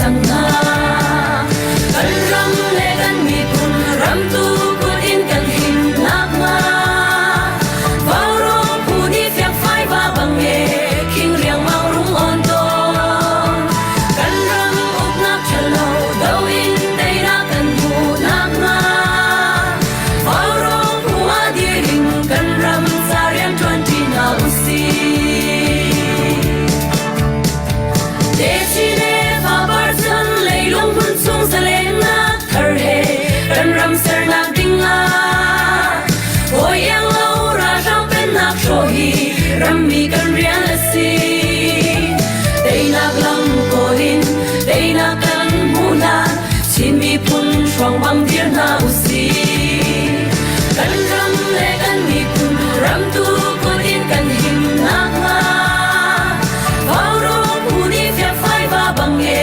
cang hna. Kan ram le kan miphun ramtu kut in kan him nakhnga. Vaurawng phu nih fiakfai va bang e khing riangmang rung on tawn. Kan ram uknak ṭhalo do in teinak kan hmuh nakhnga. Vaurawng phu ah dir in kan ram ca rian ṭuanṭi hna usih. Techin le fapar chan leilung hmun chung zalennak thar he kan ram sernak ding ah hawi iang lo ralhrang pennak hrawh hi rammi kan rian a si. Teinak lam kawl in teinak kan hmuh hlan Chin miphun hruang bang dir hna usih. Kan ram le kan miphun ramtu kut in kan him nakhnga Vaurawng phu nih fiakfai va bang e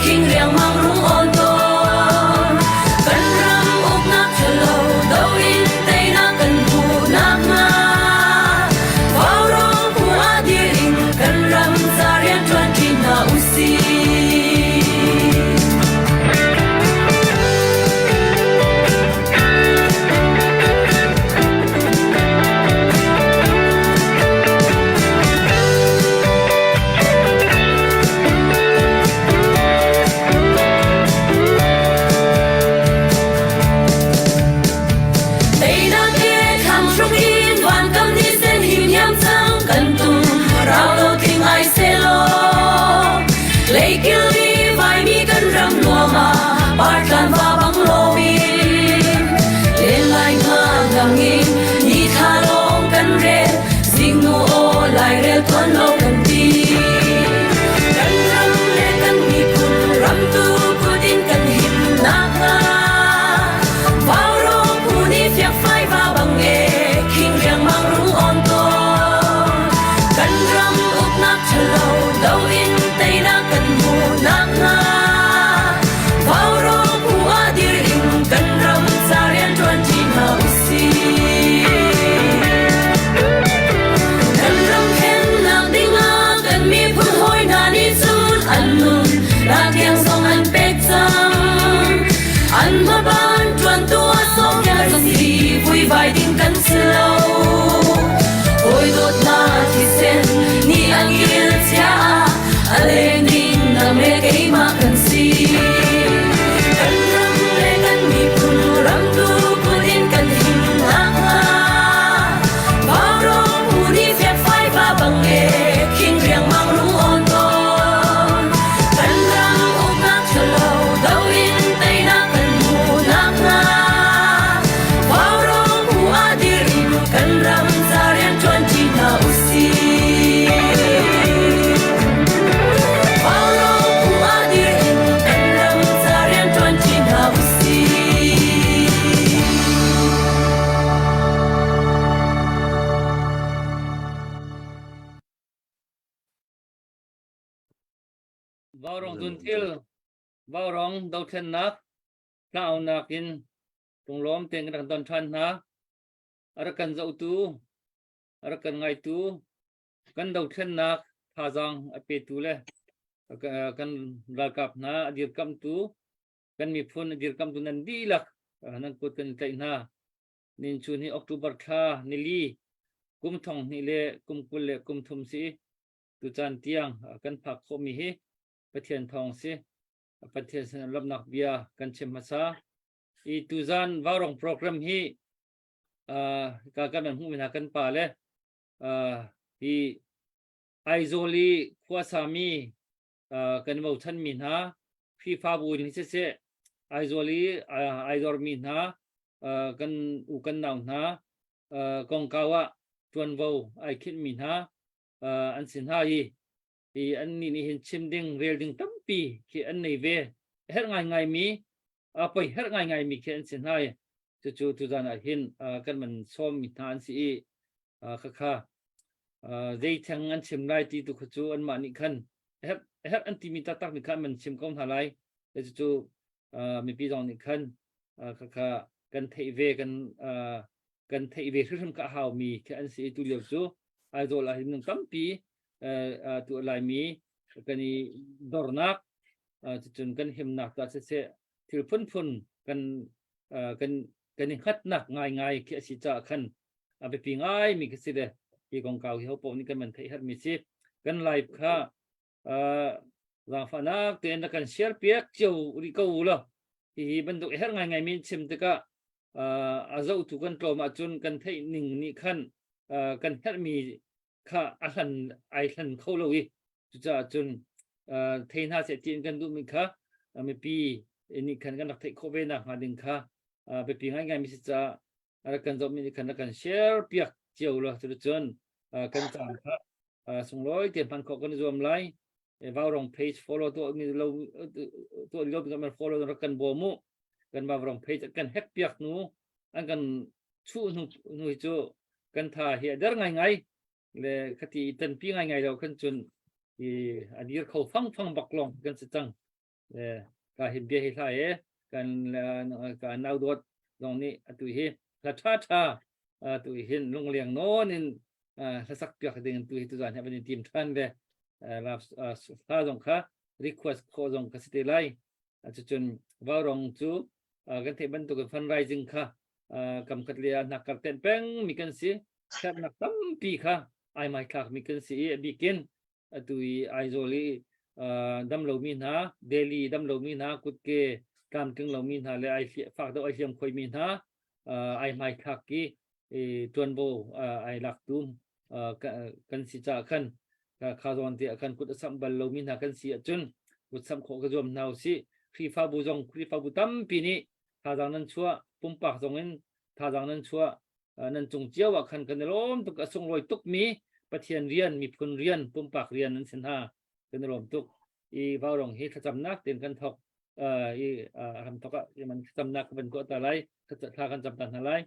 khing riangmang rung on tawn. Kan ram uknak ṭhalo do in teinak kan hmuh nakhnga Vaurawng phu ah dir in kan ram ca rian ṭuan ṭi hna usih. Teinak he thlang hruk in vankam ni sen him hiam cang kan tum rau lo tling ai selaw leikil ni vaimi kan ram nuam ah partlan va bang loin len lai nga ngang in ni thla lawng kan rel zingnu aw lairel tuan lo kan ti kan ram le kan miphun ramtu kut in kan him nakhnga Vaurawng phu nih fiakfai va bang e khing riangmang rung on tawn kan ram uknak ṭhalo do in teinak kan hmuh nakhnga Vaurawng phu ah dir in kan ram ca rian ṭuan ṭi hna usih. Kan ram thlennak dingah kan miphun hawi hna nih cun an nun raltiang zong an pek cang. An hmaban ṭuantu a sawmpial si vuivai ding kan si lo. Hawi dawtnak thisen nih an kil cia a leng ding nang le keimah kan si. Kan ram le kan miphun ramtu kut in kan him nakhnga Vaurawng phu nih fiakfai va bang e khing riangmang rung on tawn. Kan ram uknak ṭhalo do in teinak kan hmuh nakhnga Vaurawng phu ah dir in kan ram ca rian ṭuan ṭi hna usih. Vaurawng phu ah dir in kan ram ca rian ṭuan ṭi hna usih. Vaurawng Zunthil, Vaurawng dothlennak, tlaunak in lunglawm tein kan rak don ṭhan hna. A rak kan zohtu, a rak kan ngaitu, kan dothlennak thazaang a petu le kan ralkap hna a dirkamhtu, kan miphun a dirkamhtu nan dihlak nan kut kan tlaih hna. Nin chun hi October thla nili kum thong hnih le kum 20 le kum thum si tucaan tiang kan phak khawhmi hi Pathian thawng si. Pathian sin lawmhnak bia kan chim hmasa. I tuzan Vaurong program hi ka kan hmuh hna kan pa le hi Aizawl i khuasami kan bochanmi hna Khrihfabu in siseh Aizawl i ai dormi hna kan u kan nau hna kongkau ah ṭuanvo ai khinhmi hna an si hna i hi annih nih hin chim ding rel ding tampi khi an nei ve herh ngaingai mi poi herh ngaingai mi khi an si hna i cucu tuzan ah hin kan man sawm mi hna an si i khakha zei theng an chim lai ti tu kha cu anmah nih khan herh herh an timi taktak nih khan man chim ko hna lai cucu mipi zong nih khan khakha kan theih ve kan kan theih ve hrimhrim ka hau mi khi an si tu lio cu Aizawl ah hin tampi tu Laimi kan i dornak. Cucun kan himnak ta siseh thil phunphun kan kan kan i hngatnak ngaingai khi a si caah khan a biapi ngai mi khi si le hi kongkau hi hopaoh nih kan van theih herhmi si. Kan live kha zaangfahnak tein na kan share piak cio rih ko u law hihi bantuk i herh ngaingai mi chim tikah a zohtu kan tlawm ahcun kan theih ning nih khan kan herhmi kha a hlan ai hlan kho lo i cucaah cun thei hna seh tiin kan duhmi kha mipi nih khan kan rak theih khawh ve nak hnga ding kha biapi ngaingai mi si caah rak kan zohmi nih khan rak kan share piak cio law cuticun kan caan kha sunglawi te hman khawh kan i zuam lai. Vaurong page follow tuah mi lo tuah lo kan follow rak kan bawm mu. Kan vaurong page kan hack piak nu an kan chuh hnu hnu hi cu kan tha hi a der ngai ngai le khati tan pi ngai ngai lo kan cun i a dir kho fang fang bak long kan si cang. Le ka hi bia hi hla e kan ka nau dawt zong nih atu hi hla tha tha tu hin lungleng nawn in hlasak piak ding tu hi tuzan hi van in tim than ve. Hla zong kha request khawh zong kha si te lai. Cucun vaurong cu kan theih bantuk in fundraising kha kam khat le ah nak kar ten peng mi kan si. Sernak tampi kha ai mai thlak mi kan si i a bikin atu i Aizawl i dam lomi hna, Delhi dam lomi hna, kutke tlamtling lomi hna le ai fak deuh ai hliam khoimi hna ai hmaithlak i ṭuanvo ai laktu kan si caah khan kha zawn te ah khan kut a samh bal lomi hna kan si ahcun kut samh khawh ka zuam hna usih. Khrihfabu zong Khrihfabu tampi nih thazaang nan chuah, pumpak zong in thazaang nan chuah, nan cung cio ah khan kan i lawm tuk. A sunglawi tukmi Pathian rian, miphun rian, pumpak rian nan si hna. Kan i lawm tuk. I vaurong hi thlacamnak tein kan thawk i ram thawk ah man thlacamnak ka van tuah ta lai, thla kan cam ta hna lai.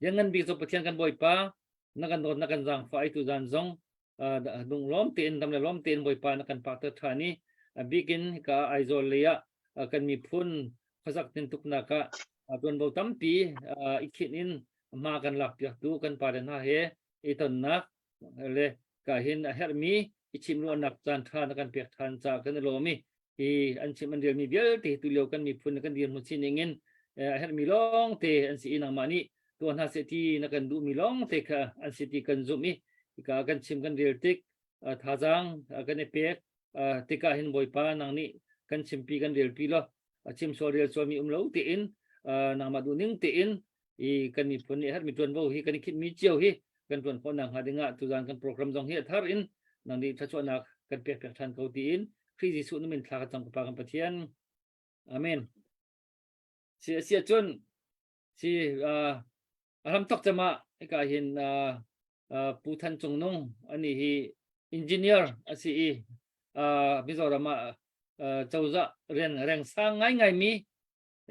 Lianngan bik cu Pathian kan Bawipa, na kan dawt, na kan zaangfah i tuzan zong lung lawm tein dam le lawm tein Bawipa na kan pakter ṭhan i a bikin hika Aizawl lei ah kan miphun khuasak tintuknak ah ṭuanvo tampi i khinh in hma kan lakpiaktu kan pale hna he i tonnak le ka hin a herhmi i chimruahnak caan ṭha na kan pek ṭhan caah kan i lawm i hi an chim an relmi vialte tu lio kan miphun kan dirhmun sining in a herhmi lawng te an si i nangmah nih tuah hna seh ti na kan duhmi lawng te kha an si ti kan zumh i hika kan chim kan rel tik thazaang kan i pek tikah hin Bawipa nang nih kan chimpi kan relpi law chim sual rel sualmi um lo tein nangmah duhning tein i kan miphun nih herhmi ṭuanvo hi kan i khinhmi cio hi kan ṭuan khawh nakhnga dingah tuzan kan program zong hi a thar in nang nih thluachuahnak kan pek piak ṭhan ko tiin Khrih Jesuh na min thla ka cam ka Pa kan Pathian. Amen. Si a si ahcun si a hram tok cama hika hin Pu Than Cung Nung ani hi engineer a si i Mizoram ah cozah rian reng sang ngaingai mi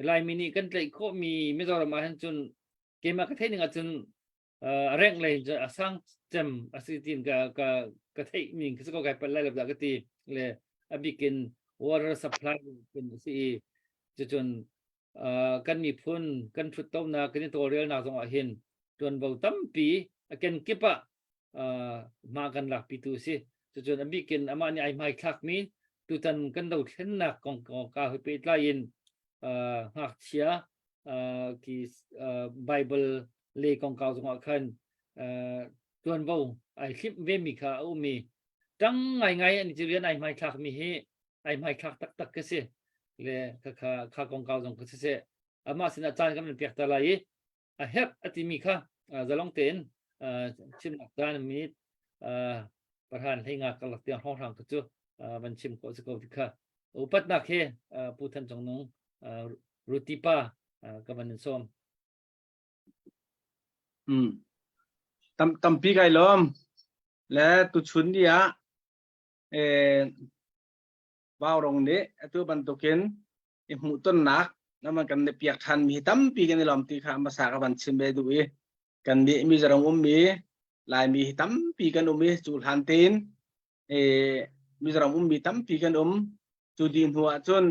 Laimi nih kan tlaih khawhmi Mizoram ah hin cun keimah ka theih ning ahcun a rengh lei in a sang cem a si tiin ka ka ka theih ning ka si ko kai palh lai lo dah ka ti le a bik in water supply in a si i cucun kan miphun kan ṭhuttonak kan i tawlrelnak zong ah hin ṭuanvo tampi a kenkip ah hma kan lakpitu a si. Cucun a bik in amah nih ai hmaithlakmi tutan kan dothlennak kong ka he pehtlai in ngakchia ki Bible le kongkau zongah khan tuanvo ai hlimh vemi kha a um i ṭang ngaingai an ci rian ai hmaithlakmi hi ai hmaithlak taktak ka si le kha kha kongkau zong ka si seh amah sinah caan kan pek ta lai i a herh a timi kha zalong tein chimnak caan minute parhan hleinga karlak tiang hrawnghrang kha cu van chim khawh si ko ti kha upatnak he Pu Than Cung Nung Ruti pa ka van in sawm. Tam tampi kai lawm le tuchun ni ah eh Vaurong nih atu bantukin i hmuhtonnak naman kan i piak ṭhan mi tampi kan i lawm ti kha hmasa ka van chim ve duh i kan nih Mizoram ummi Laimi hi tampi kan um i cu hlan tein e Mizoram ummi tampi kan um. Cu dih hnu ah cun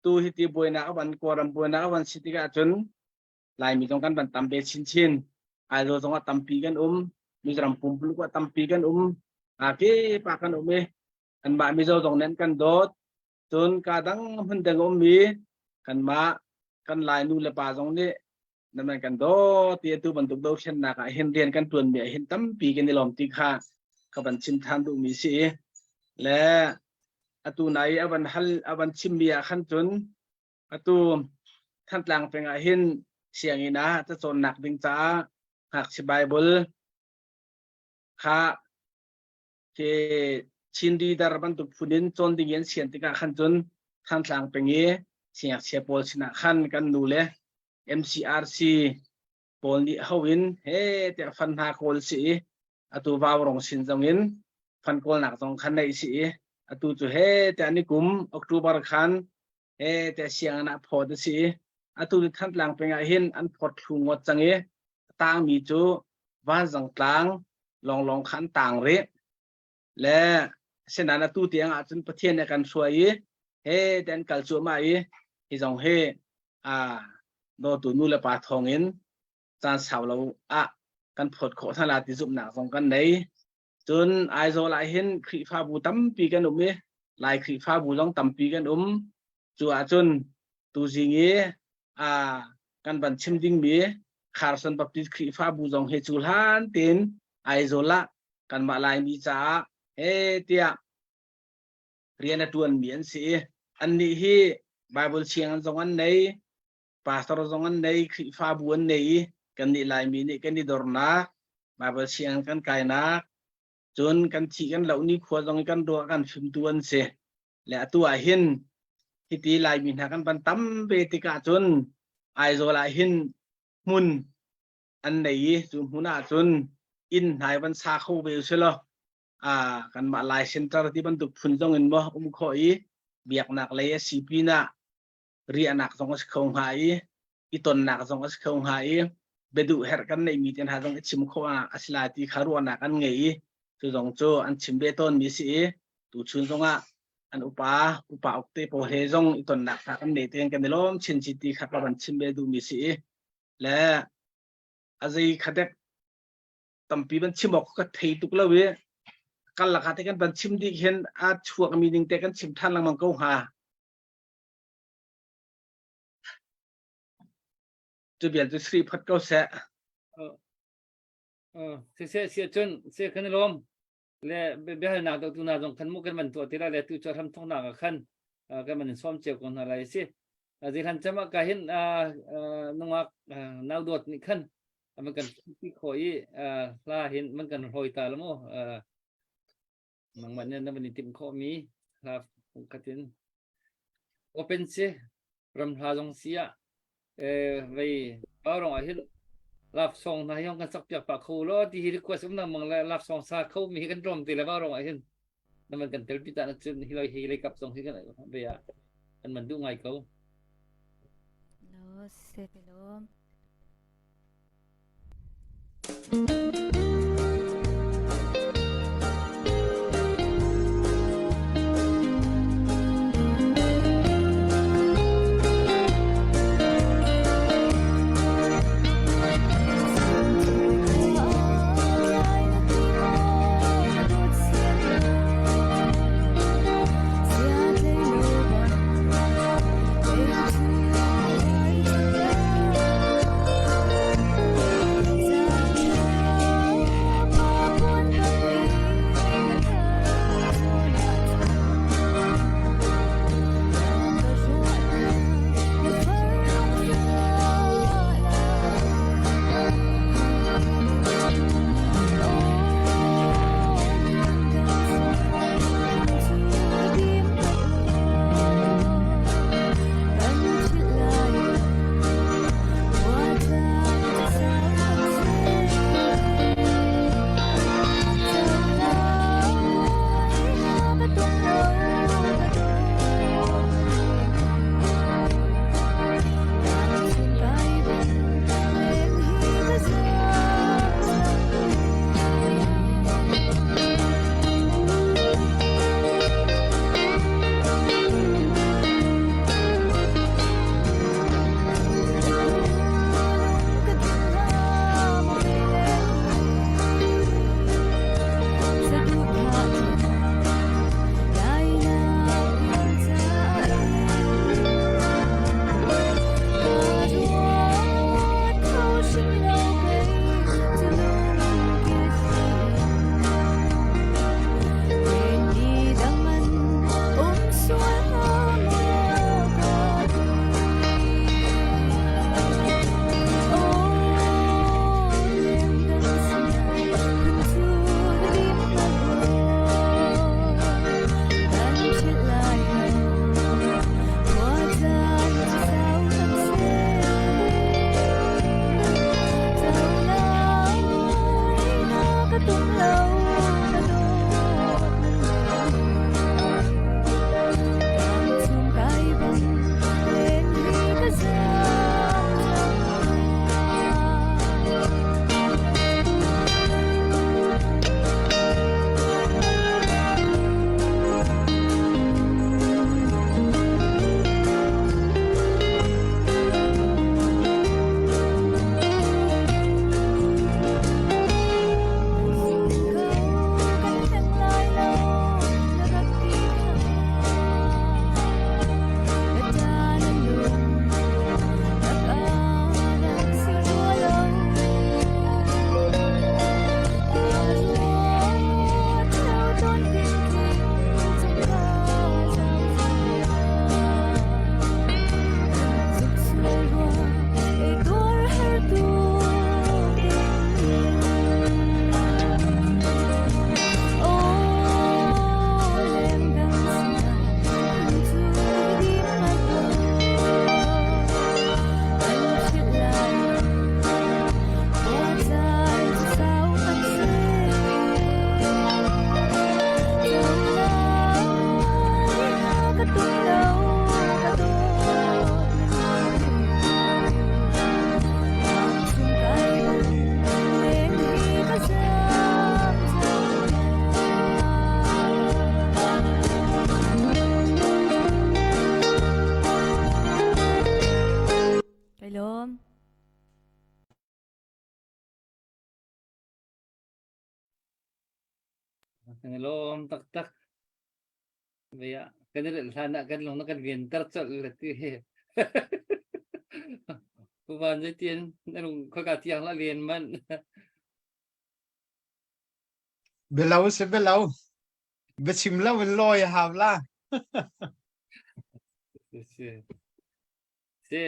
tu hi ti buainak a van Kawlram buainak a van si tikah cun Laimi zong kan van tam ve chinchin. Aizawl zong ah tampi kan um, Mizoram pumpuluk ah tampi kan um, a ke pa kan um i anmah Mizo zong nih an kan dawt. Cun ka dang hmun dang ummi kanmah kan Lai nu le pa zong nih nan kan daw ti atu bantuk dothlennak ah hin rian kan tuan mi ah hin tampi kan i lawm ti kha ka van chim than duh mi si le atu nai avan hal avan chim mi ah khan cun atu Thantlang peng ah hin sianginn ah cacawnnak ding caah ngakchia Bible kha ke Chin leader bantuk phun in cawn ding in sian tikah khan cun Thantlang peng i siangngakchia pawl sinah khan kan nu le MCRC pawl nih ho in he tiah fan hna kawl si i atu Vaurong sin zong in fan kawlnak zong khan neih si i atu cu he tiah ni kum October khan he tiah sianginn ah phawt a si i atu cu Thantlang peng ah hin an phawt thlu ngawt cang i a tangmi cu Vanzang tlang lawnglawng kha an tang rih le asinain atu tiang ahcun Pathian nih a kan hruai i he te an kal cuahmah i hi zong hi a dawtu nu le pa thawng in caan sau lo ah kan phawt khawh hna la ti zumhnak zong kan nei. Cun Aizawl ah hin Khrihfabu tampi kan um i Lai Khrihfabu zong tampi kan um. Cu ahcun tuzing i a kan van chim dingmi Carson Baptist Khrihfabu zong hi cu hlan tein Aizawl ah kanmah Laimi caah he tiah rian a ṭuanmi an si i annih hi Bible sianginn zong an nei, pastor zong an nei, Khrihfabu an nei i kannih Laimi nih kan i dornak, Bible sianginn kan kainak, cun kan thih kan loh ni khua zong i kan ruah kan fimtu an si. Le atu ah hin hiti Laimi hna kan van tam ve tikah cun Aizawl ah hin hmun an nei i cu hmun ah cun inn hnai van sa kho ve usih law a kanmah Lai Center ti bantuk phun zong in maw um khawh i biaknak lei a si pinah riahnak zong a si kho hnga i i tonnak zong a si kho hnga i biaduh herh kan neihmi te hna zong i chim khawh a si lai ti kha ruahnak an ngei i cu zong cu an chim ve tawnmi si i tuchun zongah an upa upa uk te pawl he zong i tonnak hna kan nei tein kan i lawm chin chi ti kha ka van chim ve duhmi si i le a zei khadek tampi van chim awk ka thei tuk lo i kal lakah te kan van chim dih hin a chuak mi ning te kan chim than lengmang ko hnga cu vial cu sri phat ko seh. Se se si cun se kan lawm le biahalnak do tu na zong khan mu kan van tuah ti la le tu chu ram thong nak khan kan man som cheu ko hna lai si zihlan chama ka hin nungak nau dawt nih khan man kan ti kho i hla hin man kan hloi ta lo mu nangmah nih na van i timh khawhmi hla khatin open si ram hla zong si ah vei paurong ah hin love song hna hi kan sak piak pah kho lo ti hi request um nang mang le love song sa kho mi hi kan tlawm ti le paurong ah hin na man kan tel pi ta na cun hi loi hi lei kap zong hi kan ve ah kan man duh ngai ko. Lo se lo. lawm. Kan i lawm taktak. Ve ah kan i relh hlan ah kan lung na kan vian ter colh le ti hi. Pu Van zeitin na lung khoika tiang la len man. Bialo si bialo. Biachim lo in lawi a hau la. Si. Si,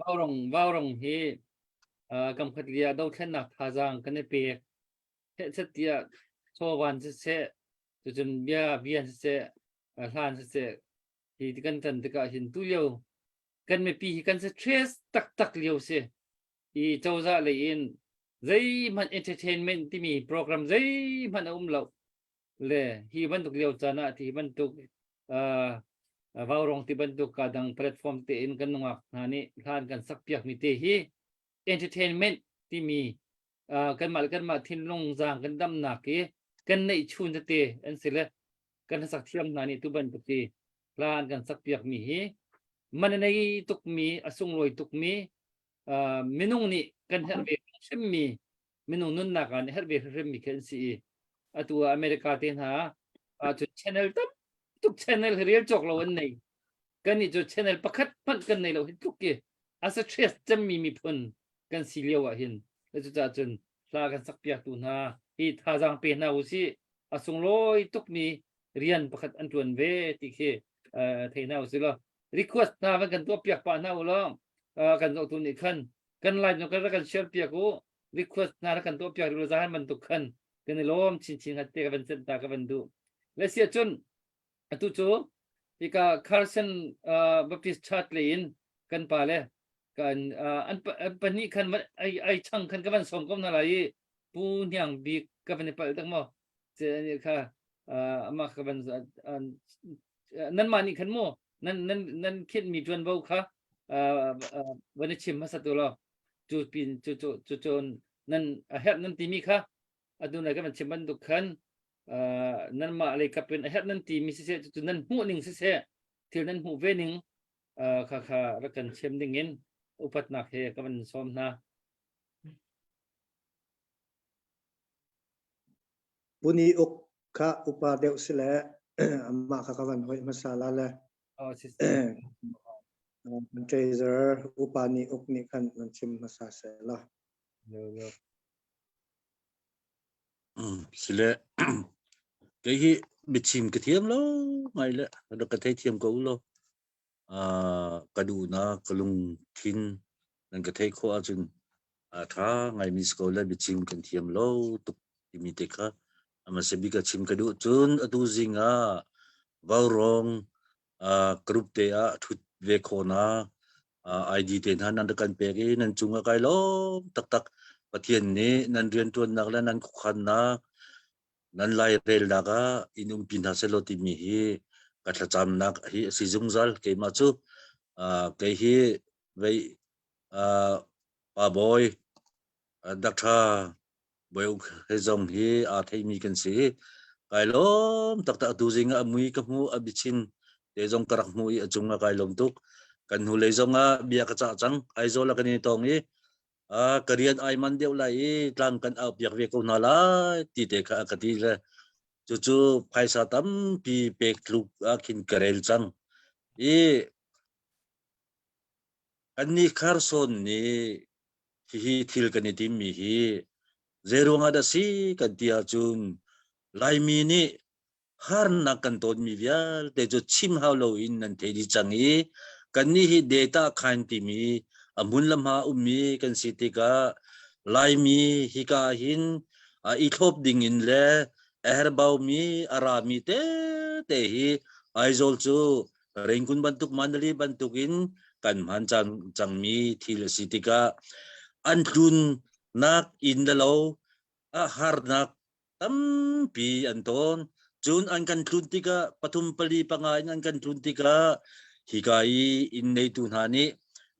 Vaurong Vaurong hi kam khat lia dothlennak thazaang kan i pek. Hehchet tiah chawvan siseh, cucun bia bian siseh, hlan siseh, hi kan tan tikah hin tu lio kan mipi hi kan stress taktak lio si. I cozah lei in zeihmanh entertainment timi program zeihmanh a um lo. Le hi bantuk lio caan ah ti bantuk vaurong ti bantuk ka dang platform te in kan nungak hna nih hlan kan sak piak mi te hi entertainment timi kanmah le kanmah thinlung zaang kan damnak i kan neih chun tete an si le kan hlasak thiam hna nih tu bantuk ti hla an kan sak piak mi hi man a nei tukmi a sunglawi tukmi minung nih kan herh ve hrimmi minung nunnak ah herh ve hrimmi khi an si i atu ah America te hna cu channel tam tuk channel hi rel cawk lo an nei kan nih cu channel pakhat hmanh kan nei lo hi tluk ki a stress cemmi miphun kan si lio ah hin cucaah cun hla kan sak piaktu hna hi thazaang pe hna usih a sunglawi tukmi rian pakhat an tuan ve ti khi thei hna usih law request hna van kan tuah piak pah hna u law kan zohtu nih khan kan live no kan kan share piak u request hna kan tuah piak rih zahan bantuk khan kan i lawm chinchin hat te ka van cent ta ka van duh le sia cun atu cu hika Carson Baptist Church lei in kan pa le kan an pahnih khan ai ai chang khan ka van som ko hna lai i pu hniang bik ka van i palh tak maw ce ani kha ama ka van nan mah nih khan mu nan nan nan khit mi tuanvo kha van i chim hmasa tu lo cu pin cu cu cu cu nan a herh nan timi kha atu nai ka van chim bantuk khan nan mah lei kap in a herh nan timi siseh cu nan hmuh ning siseh thil nan hmuh ve ning kha kha rak kan chim ding in upatnak he ka van sawm hna. Puni uk kha upa deuh si le amah kha ka van hoih hmasa la le Oh, si treasurer upa nih uk nih khan van chim hmasa se la. Yo, yo. Sile kei hi biachim ka thiam lo ngai le rak ka theithiam ko law. Ka duhnak ka lungthin nan ka theih khawh ahcun a ṭha ngaimi si ko le biachim kan thiam lo tuk timi te kha a hmasa bik ah chim ka duh. Cun atu zing ah Vaurawng group te ah ṭhut ve khawhnak ID te hna nan rak kan pek i nan cung ah kai lawm taktak. Pathian nih nan rianṭuannak le nan khuakhannak nan lairelnak ah in umpi hna sehlaw timi hi ka thlacamnak hi a si zungzal. Keimah cu kei hi vei pa Bawi, Doctor Bawi Uk he zong hi aa theimi kan si. Kai lawm taktak atu zing ah a mui ka hmu a biachin te zong ka rak hmu i a cung ah kai lawm tuk. Kan hnulei zong ah bia ka cah cang. Aizawl ah kan i tong i ka rian ai man deuh lai i tlang kan au piak ve ko hna lai ti te kha a ka ti le cucu phaisa tampi pek tluk ah khin ka rel cang i kannih Carson nih hihi thil kan i timmi hi zeiruang ah dah si kan ti ahcun Laimi nih harnak kan tawnmi vialte cu chim hau loin nan thei dih cang i kannih hi data khain timi a hmun le hma ummi kan si tikah Laimi hika hin i thlop ding in le a herbaumi a rami tete hi Aizawl cu Rangoon bantuk Mandalay bantuk in kan hman cang cangmi thil a si tikah an tlunnak inn le lo a harnak tampi an tawn. Cun an kan tlun tikah pathum pali panga in an kan tlun tikah hika i inn neitu hna nih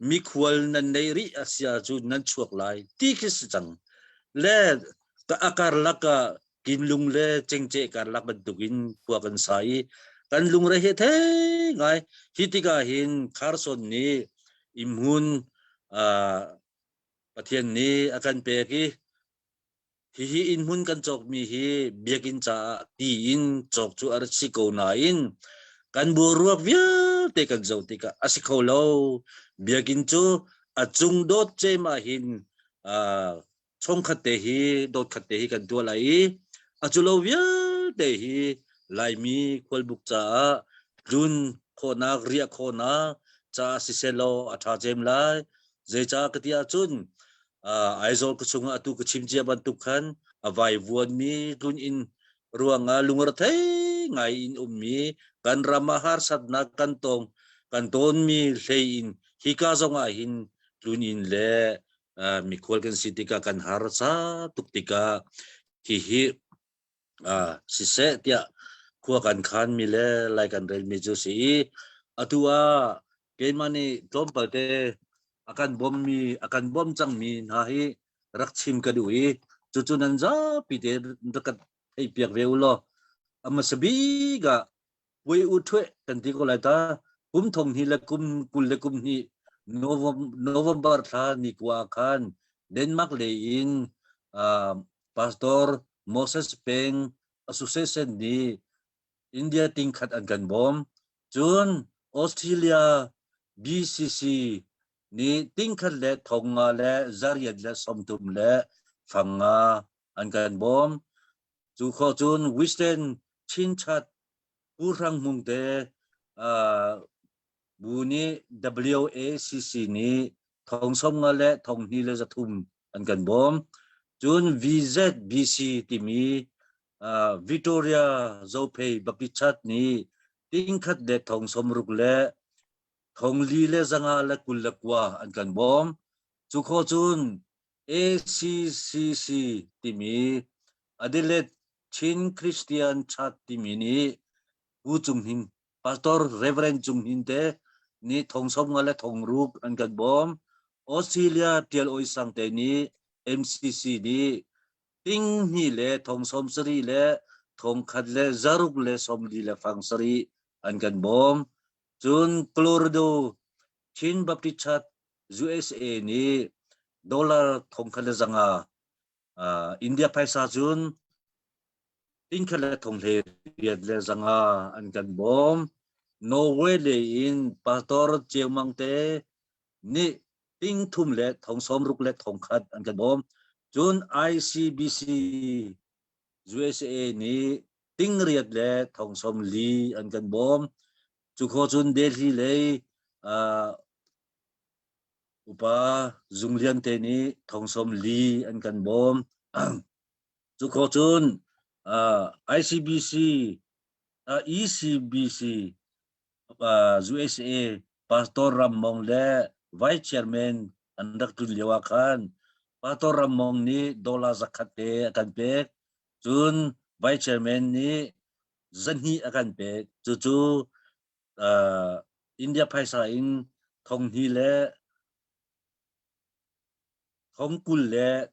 mikhual nan nei rih a si ahcun nan chuak lai ti khi si cang. Le a karlak ah kinlung le cengceh karlak bantukin khua kan sa i kan lungre he thei ngai. Hi tikah hin Carson nih imhun. Pathian nih a kan pek i hihi innhmun kan cawkmi hi biakinn caah tiin cawk cu a si ko nain kan boruak vialte kan zoh tikah a si kho lo. Biakinn cu a cung dawt cem ah hin chungkhat te hi dawtkhat te hi kan tuah lai i a cu lo vialte hi Laimi khualbuk caah tlun khawhnak riah khawhnak caah siseh law a ṭha cem lai. Zeicah ka ti ahcun Aizawl ka chungah atu ka chim cia bantuk khan a vaivuanmi tlun inn ruangah lungrethei ngai in ummi kan ram ah harsatnak kan tong kan tawnmi hlei in hika zongah hin tlun inn le mikhual kan si tikah kan harsa tuk tikah hihi siseh tiah khua kan khanmi le lai kan relmi cu si i atu ah keimah nih tlawmpal te a kan bawmmi a kan bawm cangmi hna hi rak chim ka duh i cucu nan zapi te rak kan theihpiak ve u law a hmasa bik ah Puai u ṭhueh kan ti ko lai ta. Kum thong hnih le kum 20 le kum hnih November thla ni kua ah khan Denmark lei in uh, Pastor Moses Peng Association nih India tingkhat an kan bawm. Cun Australia BCC nih tingkhat le thong nga le zariat le sawmthum le fang nga an kan bawm. Cu khawh cun Western Chinchat Pu Hrang Hmung te uh, bu nih WACC nih thong som nga le thong hnih le zathum an kan bawm. Cun VZBC timi uh, Victoria Zophei Baptist nih tingkhat le thong somruk le thong li le zanga le 29 an kan bawm. Cu khawh cun ACCC timi Adelaide Chin Christian Church timi nih Pu Cung Hnin, Pastor Reverend Cung Hnin te nih thong som nga le thong ruk an kan bawm. Australia Tial Oi Sang te nih MCC nih ting hnih le thong som sarih le thong khat le zaruk le som li le fang sarih an kan bawm. Cun Colorado Chin Baptist Church USA nih dollar thongkhat le zanga uh, India phaisa cun tingkhat le thong hle riat le zanga an kan bawm. Norway lei in pastor Cheumang te nih ting thum le thong som ruk le thong khat an kan bawm. Cun ICBC USA nih ting riat le thong som li an kan bawm. Cu kho cun Delhi lei uh, upa Zunglian te nih thong som li an kan bawm. Cu kho cun uh, ICBC, uh, ECBC, uh, USA Pastor Ram Mong le Vice Chairman an rak tlun lio ah khan Pastor Ram Mong nih dollar zakhat te a kan pek. Cun Vice Chairman nih zahnih a kan pek. Cucu uh, India phaisa in thong hnih le thong kul le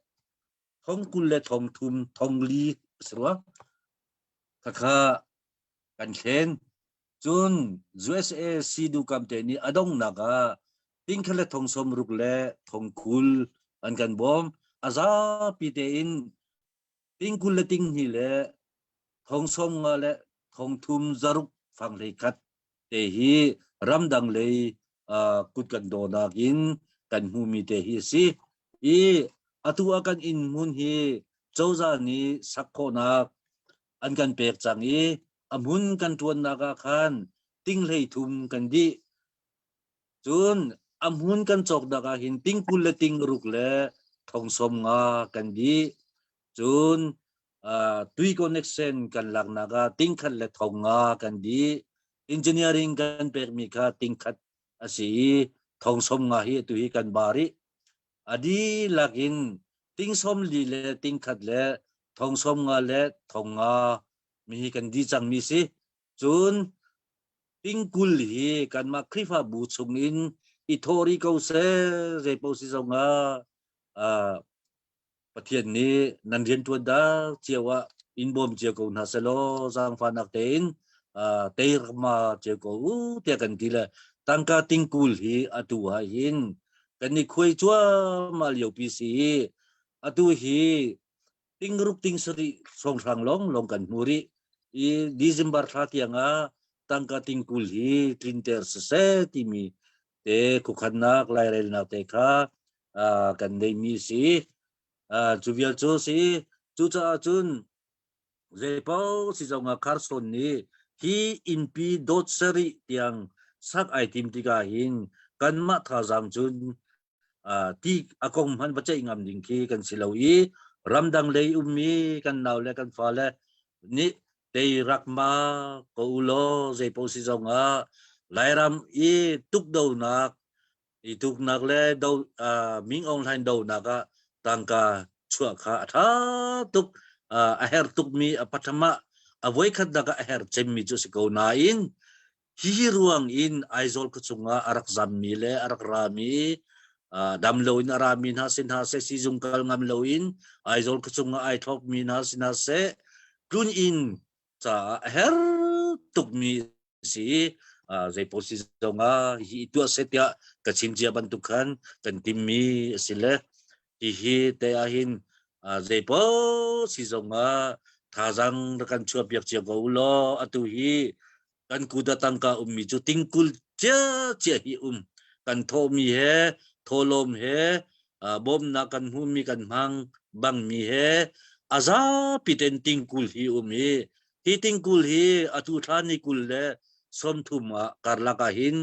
thong kul le thong thum thong li a si rua. Khakha kan thlen. Cun USA sidu kam te nih a donghnak ah tingkhat le thong som ruk le thong kul an kan bawm. A zapi tein ting kul le ting hnih le thong som nga le thong thum zaruk fang hlei khat te hi ramdang lei kut kan dawnak in kan hmumi te hi a si i atu ah kan inn hmun hi cozah nih sak khawhnak an kan pek cang i a hmun kan ṭuannak ah khan ting hlei thum kan dih cun a hmun kan cawknak ah hin ting 20 le ting ruk le thong som nga kan dih cun tui connection kan laknak ah ting khat le thong nga kan dih engineering kan pekmi kha ting khat a si i thong som nga hi atu hi kan ba rih a dihlak in ting som li le ting khat le thong som nga le thong nga mi hi kan di cangmi si cun ting kul hi kanmah Khrihfabu chung in i thawh rih ko seh zei paoh si zong ah Pathian nih nan rianṭuan dak cio ah in bawm cio ko hna selaw zaangfahnak tein teirma cio ko u tiah kan ti le tangka tingkul hi atu ah hin Kan i khuai cuahmah liopi si i atu hi tingruk ting sarih hrawnghrang lawng lawng kan hmu rih i December thla tiang ah tangka tingkul hi tlinter siseh timi te khuakhannak lairelnak te kha kan neihmi si. Cu vial cu si. Cucaah cun Zeipaoh si zongah Carson nih hi innpi dawt sarih tiang sak ai tim tikah hin kanmah thazaang cun ti a kong hmanh va ceih ngam ding khi kan si lo i ramdang lei ummi kan nau le kan fale nih tei rak ma ko u law zeipaoh si zongah Lairam i tukdonak i tuknak le do Ming Aung Hlaing donak ah tangka chuah kha a ṭha tuk a her tukmi a patham ah a voikhatnak ah a her cemmi cu a si ko nain hihi ruang in Aizawl khuachung ah a rak zammi le a rak rami dam loin a rami hna si hna seh sizung kal ngam loin Aizawl khuachung ah ai thlopmi hna si hna seh tlun inn caah a her tukmi si zeipaw si zongah hi tuah seh tiah ka chim cia bantuk khan kan timmi a si le hihi te ah hin zeipaw si zongah thazaang rak kan chuah piak cio ko law atu hi kan kuda tangka ummi cu tingkul cia cia hi um kan thawhmi he thawlawm he bawmnak kan hmuhmi kan hmang bangmi he a zapi ten tingkul hi um i Hi tingkul hi atu thla ni 20 le 30 ah karlak ah hin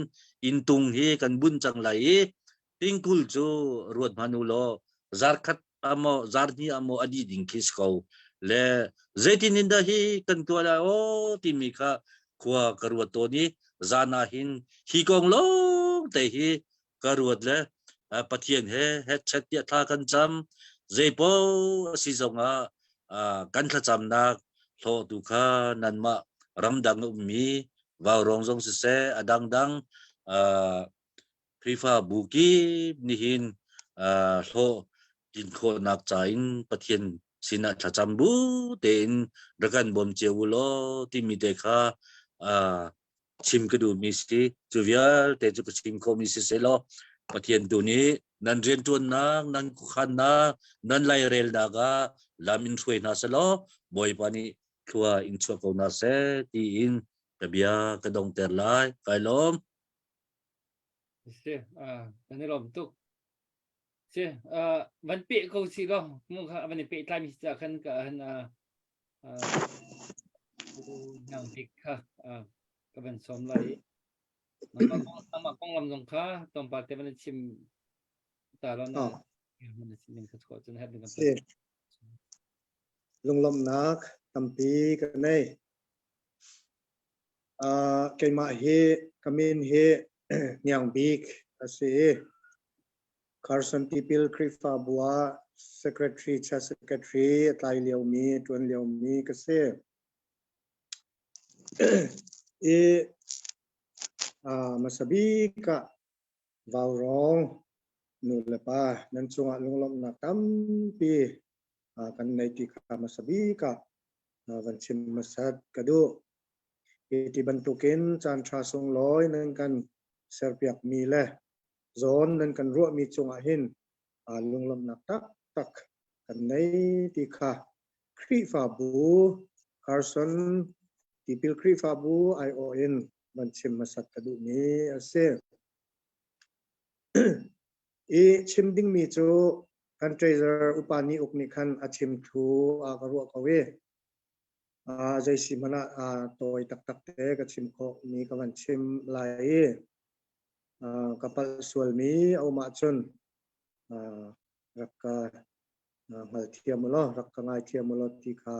inntung hi kan bunh cang lai i tingkul cu ruat hmanh u law zarkhat amaw zarhnih amaw a dih ding khi si ko le zeitin in dah hi kan tuah lai aw timi kha khua ka ruat tawn i zan ah hin hi kong lawng te hi ka ruat le Pathian he hetchet tiah thla kan cam zeipaoh a si zongah kan thlacamnak hlawhtu kha nanmah ramdang a ummi vaurawng zong siseh a dangdang Khrihfabu kip nihin hlawh tlin khawhnak ca in Pathian sinah thlacam bu tein rak kan bawm cio u law timi te kha chim ka duhmi si. Cu vialte cu ka chim khawhmi si sehlaw Pathian tu nih nan rianṭuannak, nan khuakhannak, nan lairelnak ah lam in hruai hna sehlaw Bawipa nih thlua in chuah ko hna seh tiin ka bia ka dongter lai. Kai lawm. Si, kan i lawm tuk. Si, van peh ko si law, mu kha van i pehtlai mi si ca khan ka han Nang bik kha ka van sawm lai i nangmah konglam zong kha tlawmpal te van chim ta law na na chim ning kha chuah cun herh ding kan Lunglawmhnak tampi ka nei. Keimah hi ka min hi Hniang Bik a si i Carson Tipil Khrihfabu ah secretary, church secretary a tlai liomi, a ṭuan liomi ka si. I hmasa bik ah Vaurawng nu le pa nan cungah lunglawmhnak tampi kan nei ti kha hmasa bik ah van chim hmasat ka duh. Hi ti bantukin caan ṭha sunglawi nan kan serpiakmi le zawn nan kan ruahmi cungah hin lunglawmhnak taktak kan nei ti kha Khrihfabu Carson tipil Khrihfabu aiawh in van chim hmasat ka duhmi a si. I chim dingmi cu kan treasurer upa ni uk nih khan a chim thu a ka ruah ko i zei si hmanh ah tawi taktak te ka chim khawh mi ka van chim lai i ka palh sualmi a um ahcun rak ka hngalthiam u law rak ka ngaithiam u law ti kha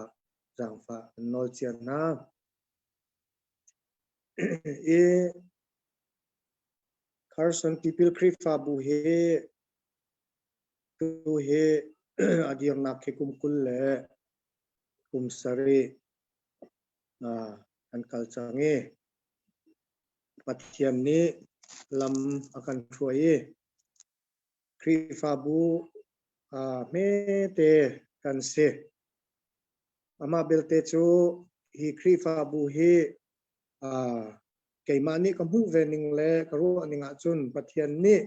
zaangfah kan nawl cia hna. I Carson Tipil Khrihfabu hi tu hi a dirnak khi kum 20 le kum 7 an kal cang i Pathian nih lam a kan hruai i Khrihfabu hmete kan si. Amah belte cu hi Khrihfabu hi keimah nih ka hmuh ve ning le ka ruah ning ahcun Pathian nih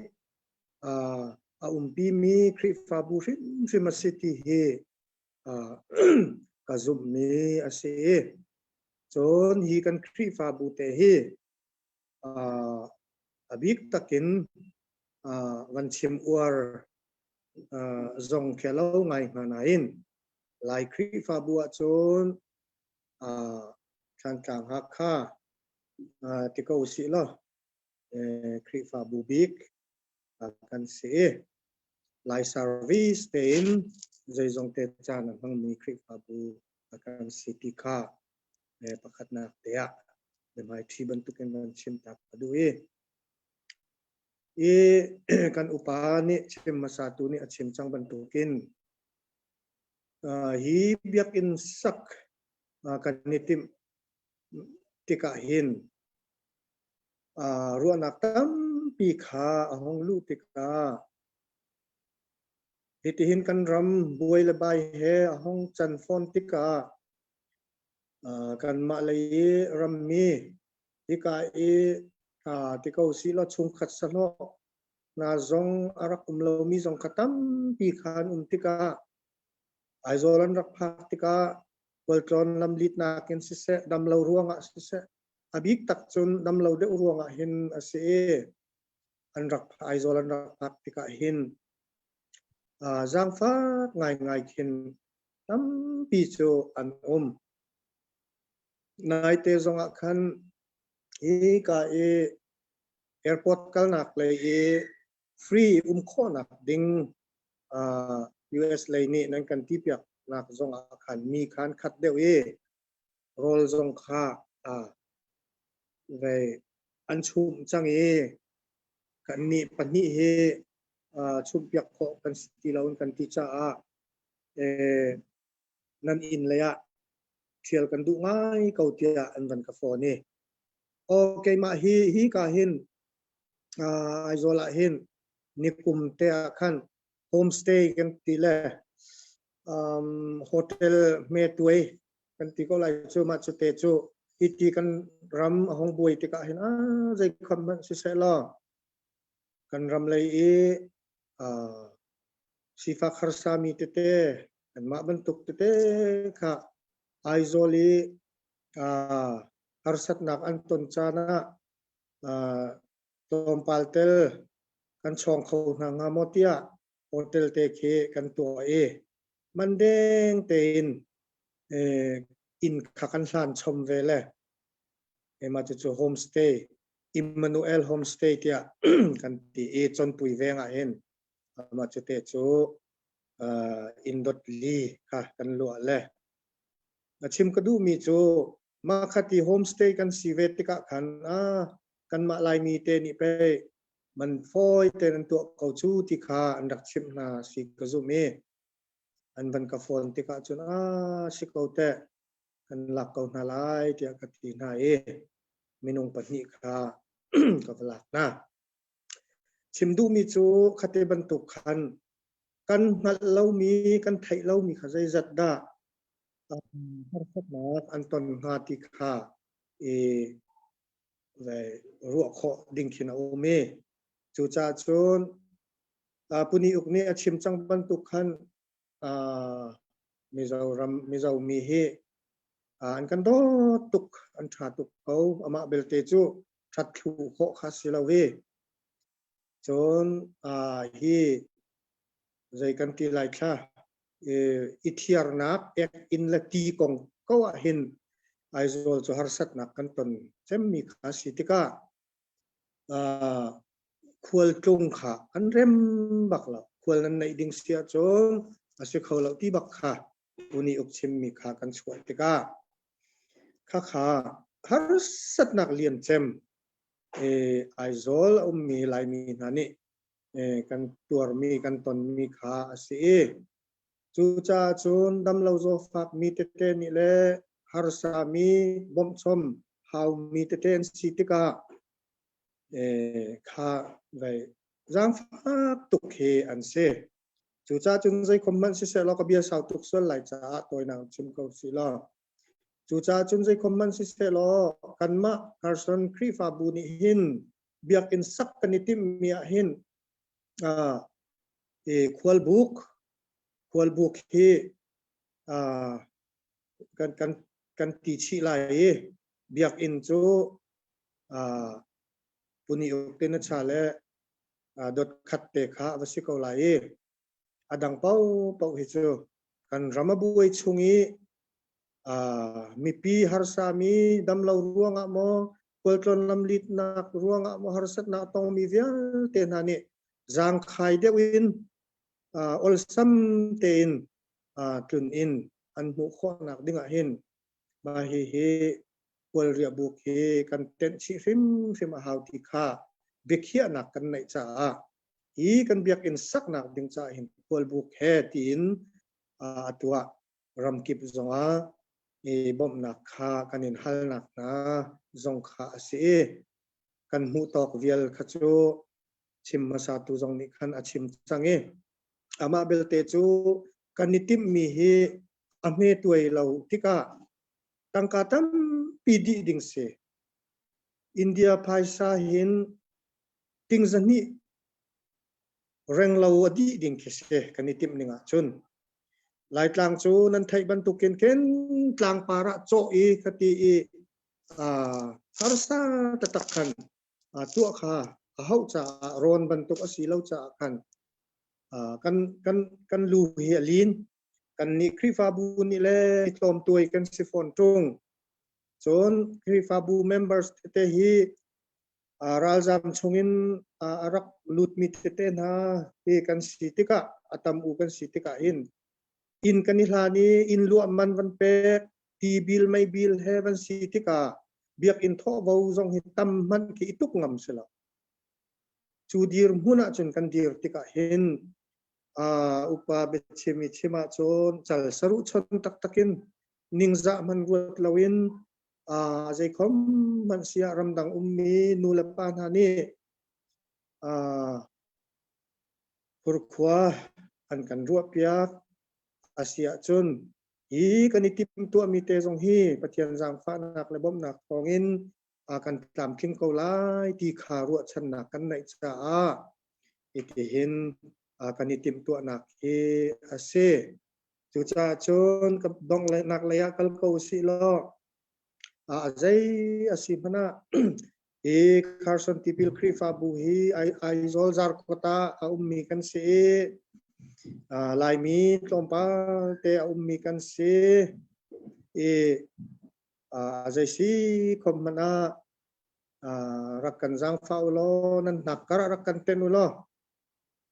A umpimi Khrihfabu hrimhrim a si ti hi ka zumhmi a si. Cun hi kan Khrihfabu te hi a bik takin van chim uar zong khi a lo ngai hnga nain Lai Khrihfabu ahcun Thlantlang Hakha ti ko usih law Khrihfabu bik kan si. Lai service tein zeizong te caan a hmangmi Khrihfabu kan si ti kha pakhatnak te ah biahmaiṭhi bantukin van chim tak ka duh i i kan upa nih chim hmasatu nih a chim cang bantukin hi biakinn sak kan i timh tikah hin ruahnak tampi kha a hung luh tikah hitihin kan ram buai le bai he a hung can fawn tikah kanmah lei i rammi hika i ti ko sih law chungkhat sahlawh hna zong a rak um lomi zong kha tampi kha an um tikah Aizawl an rak phak tikah khualtlawn lamlitnak in siseh damlo ruangah siseh a bik tak cun damlo deuh ruangah hin a si i an rak Aizawl an rak phak tikah hin zaangfak ngaingai khin tampi cu an um. Naite zongah khan hi ka i airport kalnak lei i free um khawhnak ding US lei nih nan kan ti piak nak zong ah khan mi khan khat deuh i rawl zong kha vei an chumh cang i kan nih pahnih hi chumh piak khawh kan si ti lo in kan ti caah nan inn lei ah ṭhial kan duh ngai ko tiah an van ka phone i aw keimah hi hi ka hin Aizawl ah hin nikum te ah khan homestay kan ti le hotel hme tuai kan ti ko lai cu mah cu te cu hi ti kan ram a hung buai tikah hin a zei kham hmanh siseh law kan ram lei i sifak harsa mi tete kanmah bantuk tete kha Aizawl i harsatnak an ton caan ah tlawmpal tel kan chawng kho hna hnga maw tiah hotel te khi kan tuah i man deng tein inn kha kan hlan chom ve le mah cucu homestay Emmanuel homestay tiah kan ti i Chawnpui veng ah hin mah cu te cu inn dot li kha kan luah le a chim ka duhmi cu mah khati homestay kan si ve tikah khan a kanmah Laimi te nih pei man fawi te nan tuah ko cu ti kha an rak chimh hna si ka zumh i an van ka phone tikah cun a si ko teh kan lak ko hna lai tiah ka ti hna i minung pahnih kha ka va lak hna. Chim duhmi cu khate bantuk khan kan hngalh lomi kan theih lomi kha zeizat dah harsatnak an ton hnga ti kha i ruah khawh ding khin a um i cucaah cun Puni uk nih a chim cang bantuk khan Mizoram Mizo mi hi an kan dawt tuk an ṭha tuk ko amah belte cu ṭhat thlu khawh kha si lo i cun hi zei kan ti lai thla i thiarnak ek inn le ti kong ko ah hin Aizawl cu harsatnak kan ton cemmi kha si tikah khualtlung kha an rem bak lo. Khual nan neih ding si ahcun a si kho lo ti bak kha uni uk chimmi kha kan chuah tikah khakha harsatnak lian cem Aizawl a ummi Laimi hna nih kan tuarmi kan tonmi kha a si i cucaah cun damlo zawfak mi tete nih le harsa mi bawmhchom haumi tete an si tikah kha vai zaangfak tuk hi an si. Cucaah cun zeikhom hmanh siseh law ka bia sau tuk sual lai caah tawinak chim ko si law cucaah cun zeikhom hmanh siseh law kanmah Carson Khrihfabu nih hin biakinn sak kan i timhmi ah hin. I khualbuk khualbuk hi kan kan kan ti chih lai i biakinn cu puni uk te na cha le dot khat te kha va si ko lai i a dang paohpaoh hi cu kan ram a buai chung i mipi harsami damlo ruangah maw khualtlawn lamlitnak ruangah maw harsatnak tongmi vialte hna nih zaangkhai deuh in olsam tein tlun in an hmuh khawhnak dingah hin mah hihi khualriahbuk hi kan tenh chih hrimhrim a hau ti kha biakhiahnak kan neih caah hi kan biakinn saknak ding caah hin khualbuk he tiin a tuah ramkip zongah i bawmhnak kha kan in halnak hna zong kha a si i kan hmuh tawk vial kha cu chim hmasatu zong nih khan a chim cang i amah belte cu kan i timhmi hi a hme tuai lo tikah tangka tampi dih ding si. India phaisa hin ting zahnih renglo a dih ding khi si kan i timh ning ahcun. Laitlang cu nan theih bantukin khin tlangpar ah cawh i khati i harsa taktak khan tuah kha a hauh caah rawn bantuk a si lo caah khan kan kan kan lu hi a lin. Kannih Khrihfabu nih le tlawmtuai kan si fawn ṭung. Cun Khrihfabu members tete hi ralzam chungin a rak lutmi tete hna hi kan si tikah a tam u kan si tikah hin inn kan i hlan i inn luah man van pek ti bil mei bil he van si tikah biakinn thawhvo zong hi tam hmanh khi i tuk ngam si lo. Cu dirhmun ahcun kan dir tikah hin upa biachim i chim ahcun cal saruh chon taktak in ningzah hman ruat loin zeikhom hmanh siah ramdang ummi nu le pa hna nih khurkhua an kan ruahpiak a si ahcun hi kan i timhtuahmi te zong hi Pathian zaangfahnak le bawmhnak thawngin kan tlamtling ko lai ti kha ruahchannak kan neih caah hitihin kan i timhtuahnak hi a si. Cucaah cun ka donghnak lei ah kal ko usih law a zei a si hmanh ah hi Carson Tipil Khrihfabu hi Aizawl Zarkawt ah a ummi kan si i Laimi tlawmpal te a ummi kan si i a zei si khom hmanh ah rak kan zaangfah u law nan hnak kar ah rak kan ten u law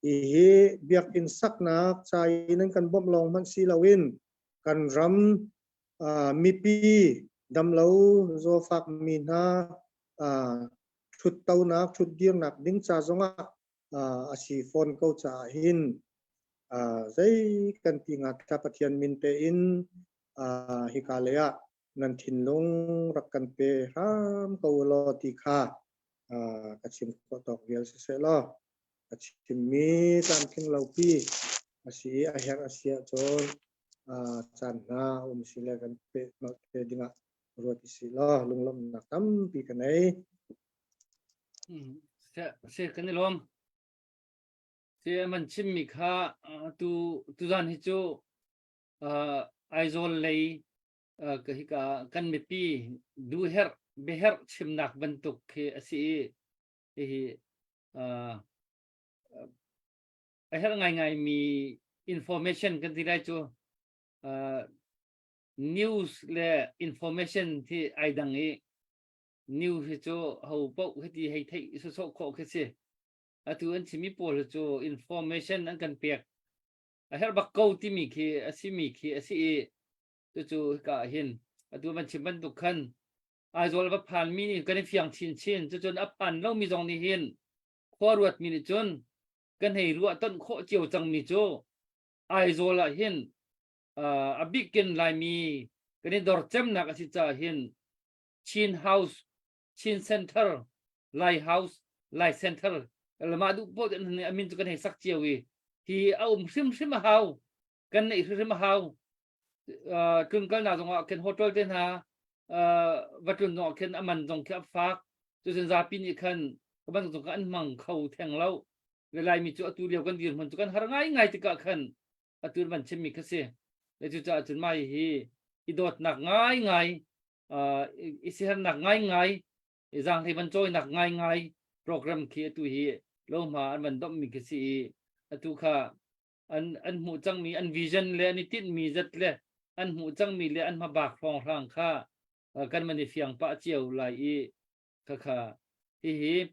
Hihi biakinn saknak ca i nan kan bawmh lawng hmanh si loin kan ram mipi damlo zawfak mi hna ṭhuttonak ṭhutdirnak ding ca zongah a si fawn ko caah hin zei kan ti nga thla Pathian min tein hika lei ah nan thinlung rak kan pe hram ko law ti kha ka chim khawh tawk vial siseh law a chimmi tlamtling lopi a si i a herh a si ahcun caan hna um si le kan peh te dingah ruat i si law lunglawmhnak tampi ka nei. Se kan i lawm. Se man chimmi kha tu tuzan hi cu Aizawl lei ka hika kan mipi duherh biaherh chimnak bantuk khi a si i hihi a herh ngaingaimi information kan ti lai cu news le information hi ai dang i news hi cu ho paoh hiti hei theih sawsawh khawh khi si atu an chimi pawl hi cu information an kan pek a herh bak ko timi khi a simi khi a si i cucu hika ah hin atu van chim bantuk khan Aizawl va phanmi nih kan i fiang chinchin. Cucun a phan lomi zong nih hin khua ruatmi nih cun kan hei ruah tonh khawh cio cangmi cu Aizawl ah hin a bikin Laimi kan i dor cemnak a si caah hin Chin House, Chin Center, Lai House, Lai Center mah duh poh a min cu kan hei sak cio i hi a um hrimhrim a hau kan neih hrimhrim a hau tlunkalnak zongah khin hotel te hna va tlun zongah khin a man zong khi a fak cucun zapi nih khan ka bantuk zong an hmang kho theng lo. Le Laimi cu atu lio kan dirhmun cu kan har ngaingai tikah khan atu van chimmi kha si. Le cucaah cun mah hi i dawtnak ngaingai, i siaherhnak ngaingai, i zaanghlei van cawinak ngaingai program khi atu hi lohma an van domhmi khi si i atu kha an an hmuh cangmi an vision le an i tinhmi zat le an hmuh cangmi le an hmabak hrawnghrang kha kan van i fiang pah cio lai i khakha hihi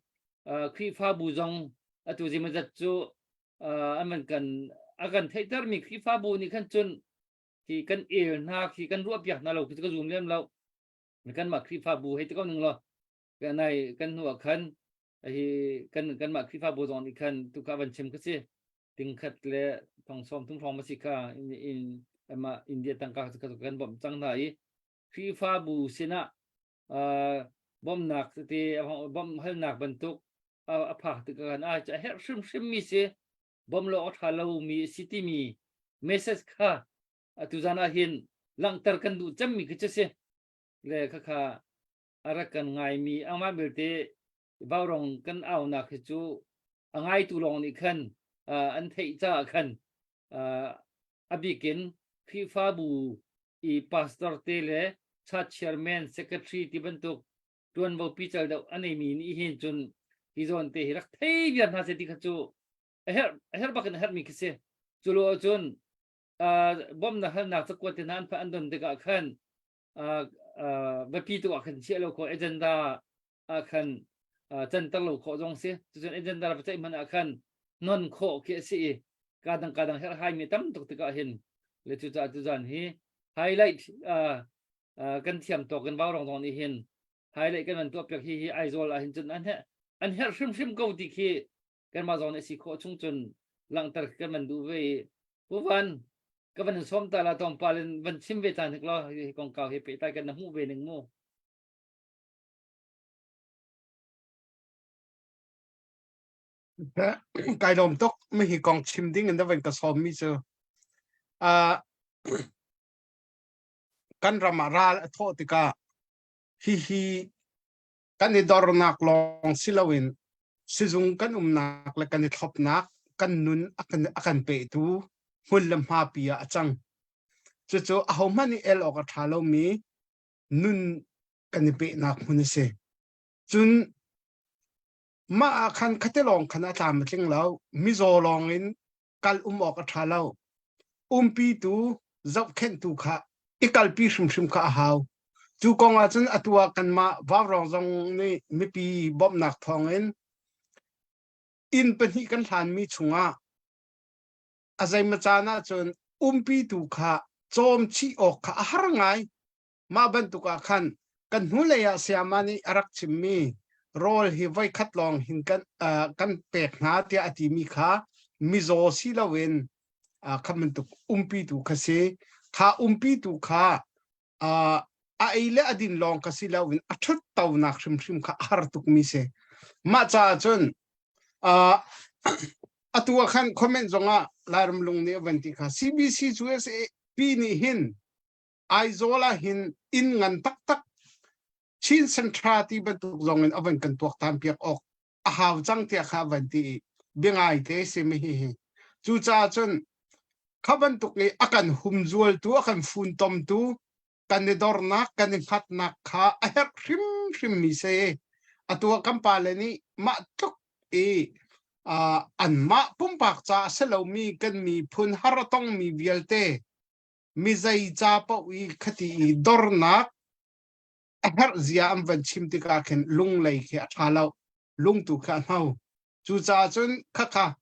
Khrihfabu zong atu zimazat cu an van kan a kan theihtermi Khrihfabu nih khan cun khi kan el hna khi kan ruahpiak hna lo khi ka zum lem lo. Kanmah Khrihfabu hei ti ko ning law nai kan hnu ah khan hi kan kanmah Khrihfabu zong nih khan tukha van chim ka si. Tingkhat le thong sawm thum hrawng ma si kha in in ama India tangka ka kan bawmh cang hna i Khrihfabu sinah bawmhnak tete bawmh halnak bantuk a phak tikah khan a herh hrimhrim mi si. Bawmh lo a ṭha lo mi si timi message kha atu zan ah hin langhter kan duh cemmi khi cu si. Le khakha a rak kan ngaimi amah belte vaurong kan aunak hi cu a ngaitu lawng nih khan an theih caah khan a bikin Khrihfabu i pastor te le church chairman secretary ti bantuk tuanvo pical deuh a neimi nih hin cun hi zawn te hi rak thei viar hna seh ti kha cu a herh a herh bak in a herhmi khi si. Cu lo ahcun bawmhnak halnak cakuat te hna an an don tikah khan biapi tu ah khan chiah lo khawh, agenda ah khan canter lo khawh zong si. Cucun agenda va ceih hmanh ah khan non khawh khi a si i kadang kadang herhhai mi tam tuk tikah hin le cucaah tuzan hi highlight kan thiam tawk kan vau rong zong nih hin highlight kan van tuah piak hi hi Aizawl ah hin cun an herh an herh hrimhrim ko ti khi kanmah zong nih si khawh chung cun langhter kan van duh ve i Pu Van ka van in sawm ta la tlawmpal in van chim ve caan hik law hi kongkau hi pehtlai kan na hmuh ve ning mu. Kai lawm tuk mi hi kong chim ding in da van ka sawm mi cu kan ram ah ral a thawh tikah hihi kan i dornak lawng si loin sizung kan umnak le kan i thlopnak kan nun a kan pehtu hmun le hmapi ah a cang. Cucu ahohmanh nih el awk a ṭha lomi nun kan i pehnak hmun a si. Cun mah ah khan khate lawng khan a tlam a tling lo. Mizaw lawng in kal um awk a ṭha lo. Umpitu zohkhenhtu kha i kalpi hrimhrim kha a hau. Cu kong ah cun atu ah kanmah Vaurawng zong nih mipi bawmhnak thawngin inn pahnih kan hlanmi chungah a zeimaw caan ahcun umpitu kha cawm chih awk kha a har ngai. Mah bantuk ah khan kan hnulei ah sayama nih a rak chimmi rawl hi voikhat lawng hin kan, uh, kan pek hna tiah a timi kha mizaw si loin uh, kha bantuk umpitu kha si. Kha umpitu kha uh, a ei le a din lawng ka si loin a ṭhut tonak hrimhrim kha a har tukmi si. Mah caah cun uh, atu ah khan comment zongah Lairam lung nih a van ti kha CBC USA pi nih hin Aizawl ah hin inn ngan taktak Chin Centra ti bantuk zong in a van kan tuaktan piak awk a hau cang tiah kha a van ti i biangai te si mi hi hi. Cucaah cun kha bantuk i a kan humzualtu a kan funtomtu kan i dornak kan i hngatnak kha a herh hrimhrim mi si. Atu ah kan pale nih mah tluk i uh, anmah pumpak ca a si lomi kan miphun har a tongmi vialte mi zei ca paoh i khati i dornak a herh zia an van chim tikah khin lunglei khi a ṭha lo, lungtu khi a hno. Cucaah cun khakha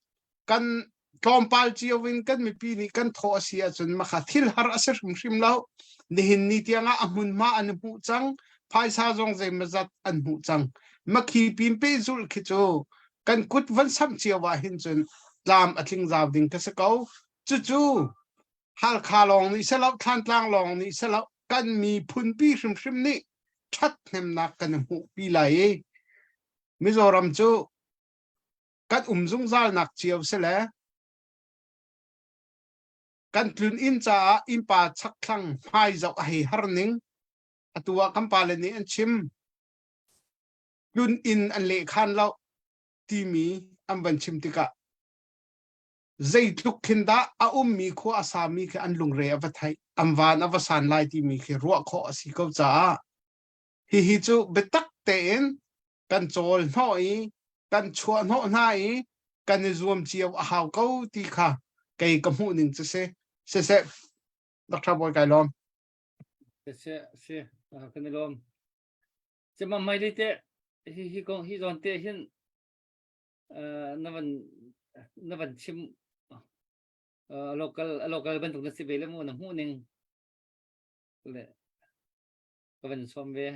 kan tlawmpal cio in kan mipi nih kan thawh a si ahcun makha thil har a si hrimhrim lo. Nihin ni tiangah a hmunhma an hmuh cang, phaisa zong zeimawzat an hmuh cang. Makhi pin pehzulh khi cu kan kut van samh cio ah hin cun tlam a tling zau ding ka si ko. Cucu Halkha lawng nih si lo, Thlantlang lawng nih si lo, kan miphunpi hrimhrim nih ṭhathnemnak kan i hmuhpi lai i Mizoram cu kan um zungzalnak cio si le kan tlun inn caah innpa chakthlang hmai zoh a hei har ning atu ah kan pale nih an chim tlun inn an lehkhan lo timi an van chim tikah. Zeitluk khin dah a ummi khua a sami khi an lungre a va theih, an van a va san lai timi khi ruah khawh a si ko caah hihi cu biatak tein kan cawl hnawh i kan chuah hnawh hna i kan i zuam cio a hau ko ti kha kei ka hmuh ning cu si. Siseh, Dr. Bawi kai lawm. Siseh, si, kan i lawm. Cima mai te hi hi kong hi zawn te hin na van na van chim local local bantuk na si ve le mu na hmuh ning le ka van sawm ve.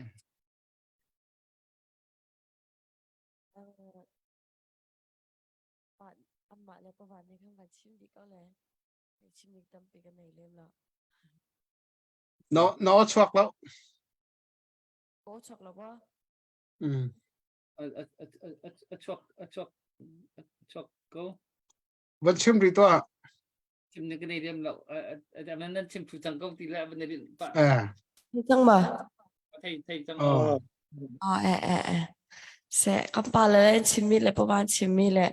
Amah le pavan nih khan van chim dih ko le chim ding tampi ka nei lem lo. No no chuak lo. Aw chuak lo ba? Mm. A chuak a chuak a chuak ko. Van chim rih tuah. Chim ning ka nei lem lo. Nan nan chim thu cang ko ti le van rin pa. Eh. Cang ma? Thei thei cang. Oh. Oh eh eh eh. Se kan pa le an chimmi le pawan chimmi le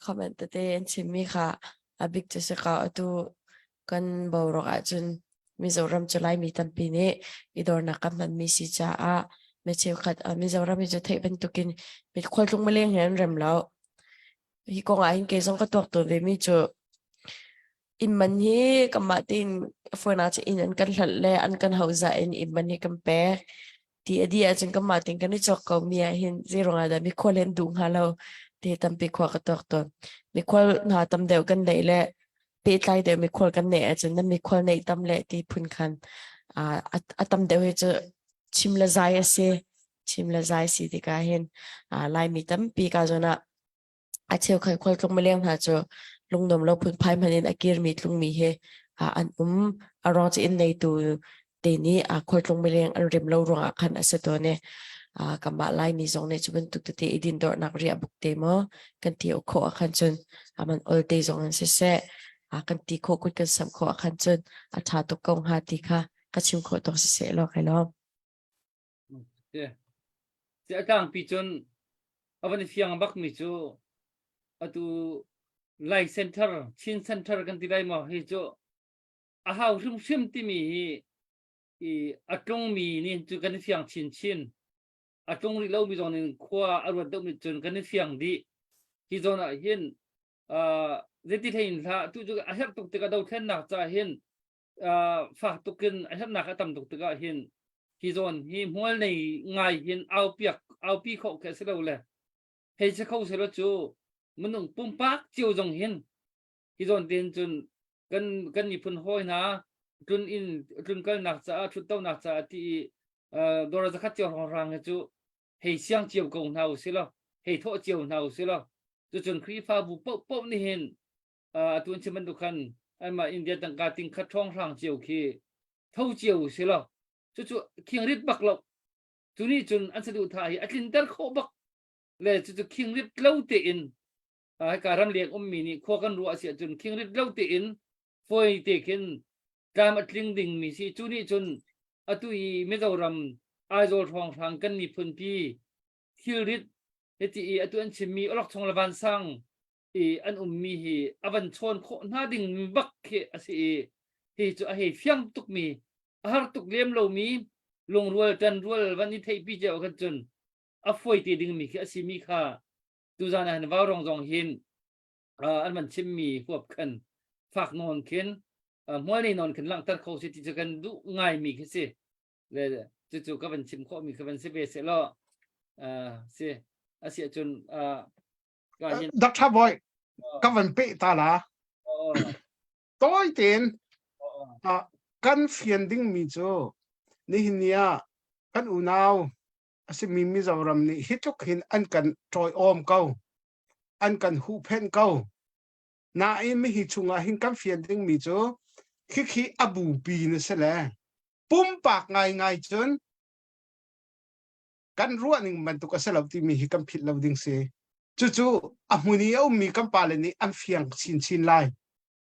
comment tete an chimmi kha a bik cu si ka atu kan boruak ahcun Mizoram cu Laimi tampi nih i dornak kan hmanmi si caah mi cheukhat Mizoram hi cu theih bantukin mi khualtlung maleng he an rem lo. Hi kong ah hin kei zong ka tuak tawn ve mi cu inn man hi kanmah tein fawinak cu inn an kan hlanh le an kan hozah in inn man hi kan pek. Ti a dih ahcun kanmah tein kan i cawk ko mi ah hin zeiruang ah dah mikhual he an duh hnga lo ti tampi khua ka tuak tawn. Mikhual hna tam deuh kan neih le pehtlai deuh mikhual kan neih ahcun nan mikhual neih tam le ti phun khan a tam deuh hi cu chim le zai a si. Chim le zai si tikah hin Laimi tampi ka zawn ah A cheukhat khualtlung mileng hna cu lungnuam lo phunphai hmanh in a kirmi tlungmi hi an um. A ruang cu inn neitu te nih khualtlung mileng an rem lo ruangah khan a si tawn i kanmah Laimi zong nih cu bantuk tete i dindornak riahbuk te maw kan ti khawh ahkhan cun aman ol te zong in siseh kan ti khawh kut kan samh khawh ahkhan cun a ṭha tuk ko hnga ti kha ka chim khawh tawk siseh law kai lawm. Si a tlangpi cun a van i fiang bakmi cu atu Lai Center, Chin Center kan ti lai maw hi cu a hau hrimhrim timi hi i a tlungmi nih cu kan i fiang chinchin. A tlung rih lomi zong nih khua a ruat deuhmi cun kan i fiang dih. Hi zawn ah hin uh, zeiti hlei in hlah tu cu a herh tuk tikah dothlennak ca hin fak tuk in a herhnak a tam tuk tikah hin hi zawn hi hmual nei ngai hin au piak aupi khawh khi a si lo le hei si kho selaw cu minung pumpak cio zong hin hi zawn tin cun kan kan miphun hawi hna tlun in tlun kalnak caah thuttonak caah ti i dawr zakhat cio hrawng hi cu hei siang cio ko hna u si law hei thawh cio hna u si law cucun Khrihfabu paohpaoh nih hin atu an chim bantuk khan anmah India tangka ting khat ṭhawng hrang cio khi tho cio si lo cucu khingrit bak lo cu nih cun an saduhthah hi a tlinter khawh bak le cucu khingrit lo tein hika ramleng ummi nih khua kan ruah si ahcun khingrit lo tein fawi te khin tlam a tling dingmi si cu nih cun atu i Mizoram Aizawl hrawnghrang kan miphun pi thilrit hiti i atu an chimmi awlokchong le vansang i an ummi hi a van chawn khawh hna ding bak khi a si i hi cu a hei fiang tukmi a har tuk lem lomi lungrual ṭanrual van i theihpi cio khan cun a fawi te dingmi khi a simi kha tuzan ah hin vaurong zong hin an van chimmi huap khan fak nawn khin hmual nei nawn khin langhter kho si ti cu kan duh ngaimi khi si le cucu ka van chim khawhmi ka van si ve seh law si a si ahcun Dr. Boy ka van peh ta la tawi tein kan fian dingmi cu nihin ni ah kan unau a simi Mizoram nih hi tluk hin an kan ṭawiawm ko an kan huhphenh ko nain mihi chungah hin kan fian dingmi cu khikhi a bupi na si le pumpak ngaingai cun kan ruahning bantuk a si lo timi hi kan philh lo ding si. Cucu a hmun i a ummi kan pale nih an fiang chinchin lai.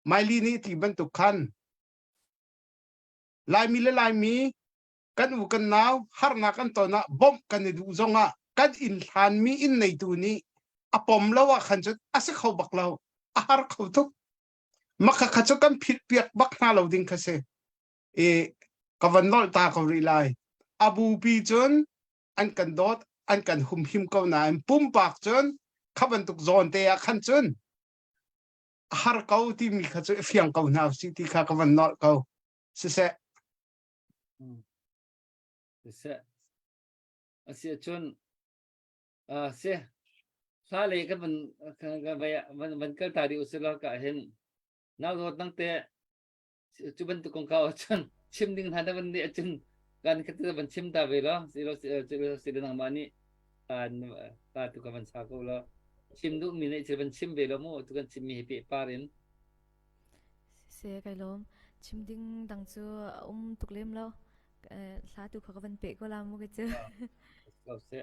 Maili nih ti bantuk khan Laimi le Laimi kan u kan nau harnak kan ton ah bawmh kan i duh zongah kan inn hlanmi inn neitu nih a pom lo ah khan cun a si kho bak lo. A har kho tuk. Maka kha cu kan philh piak bak hna lo ding kha si. I ka van nolh ta ko rih lai. A bupi cun an kan dawt, an kan humhim ko nain pumpak cun kha bantuk zawn te ah khan cun a har ko timi kha cu i fiang ko hna usih ti kha ka van nolh ko. Siseh. Siseh. Asi ahcun uh, si hla lei kan van kan van van kal ta dih usih law ka hin nau dawt nang te cu bantuk kong kau ahcun chim ding hna na van nih ahcun kan khat van chim ta ve lo si lo si lo nangmah nih ta tu ka van sa ko lo chim duh mi nih van chim ve lo mu tu kan chim mi hi pe par in Se kai lawm chim ding dang cu a um tuk lem lo hla tu kha ka van pe ko la mu ke cu se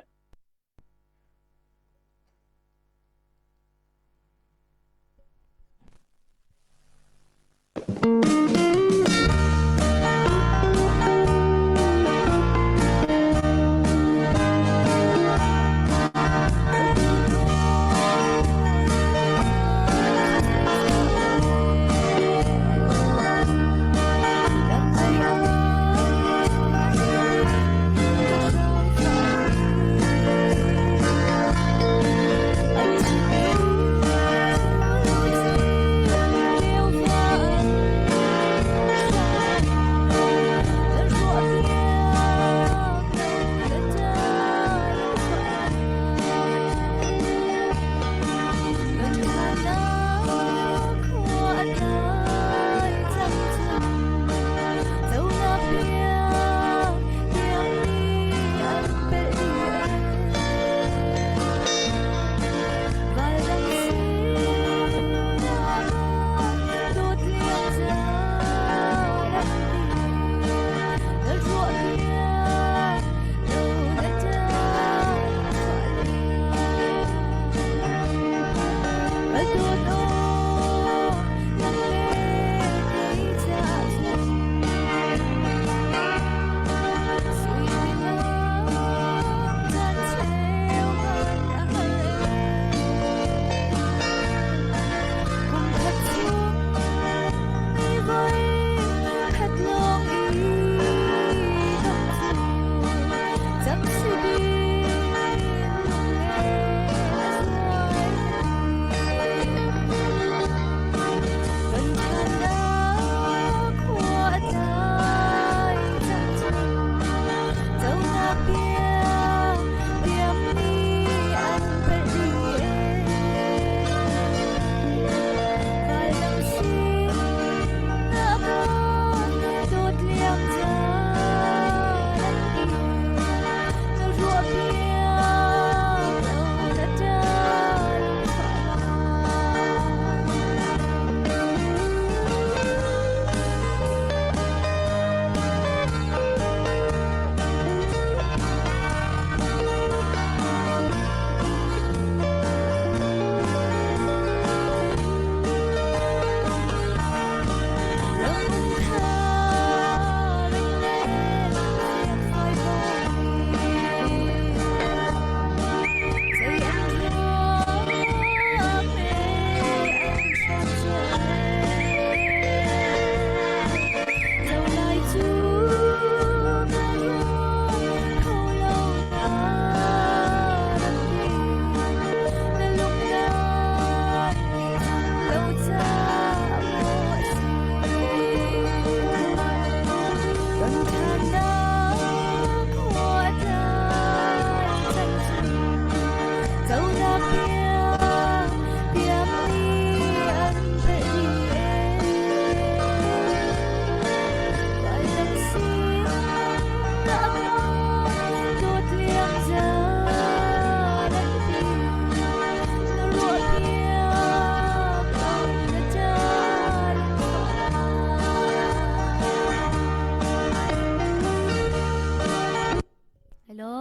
Hello.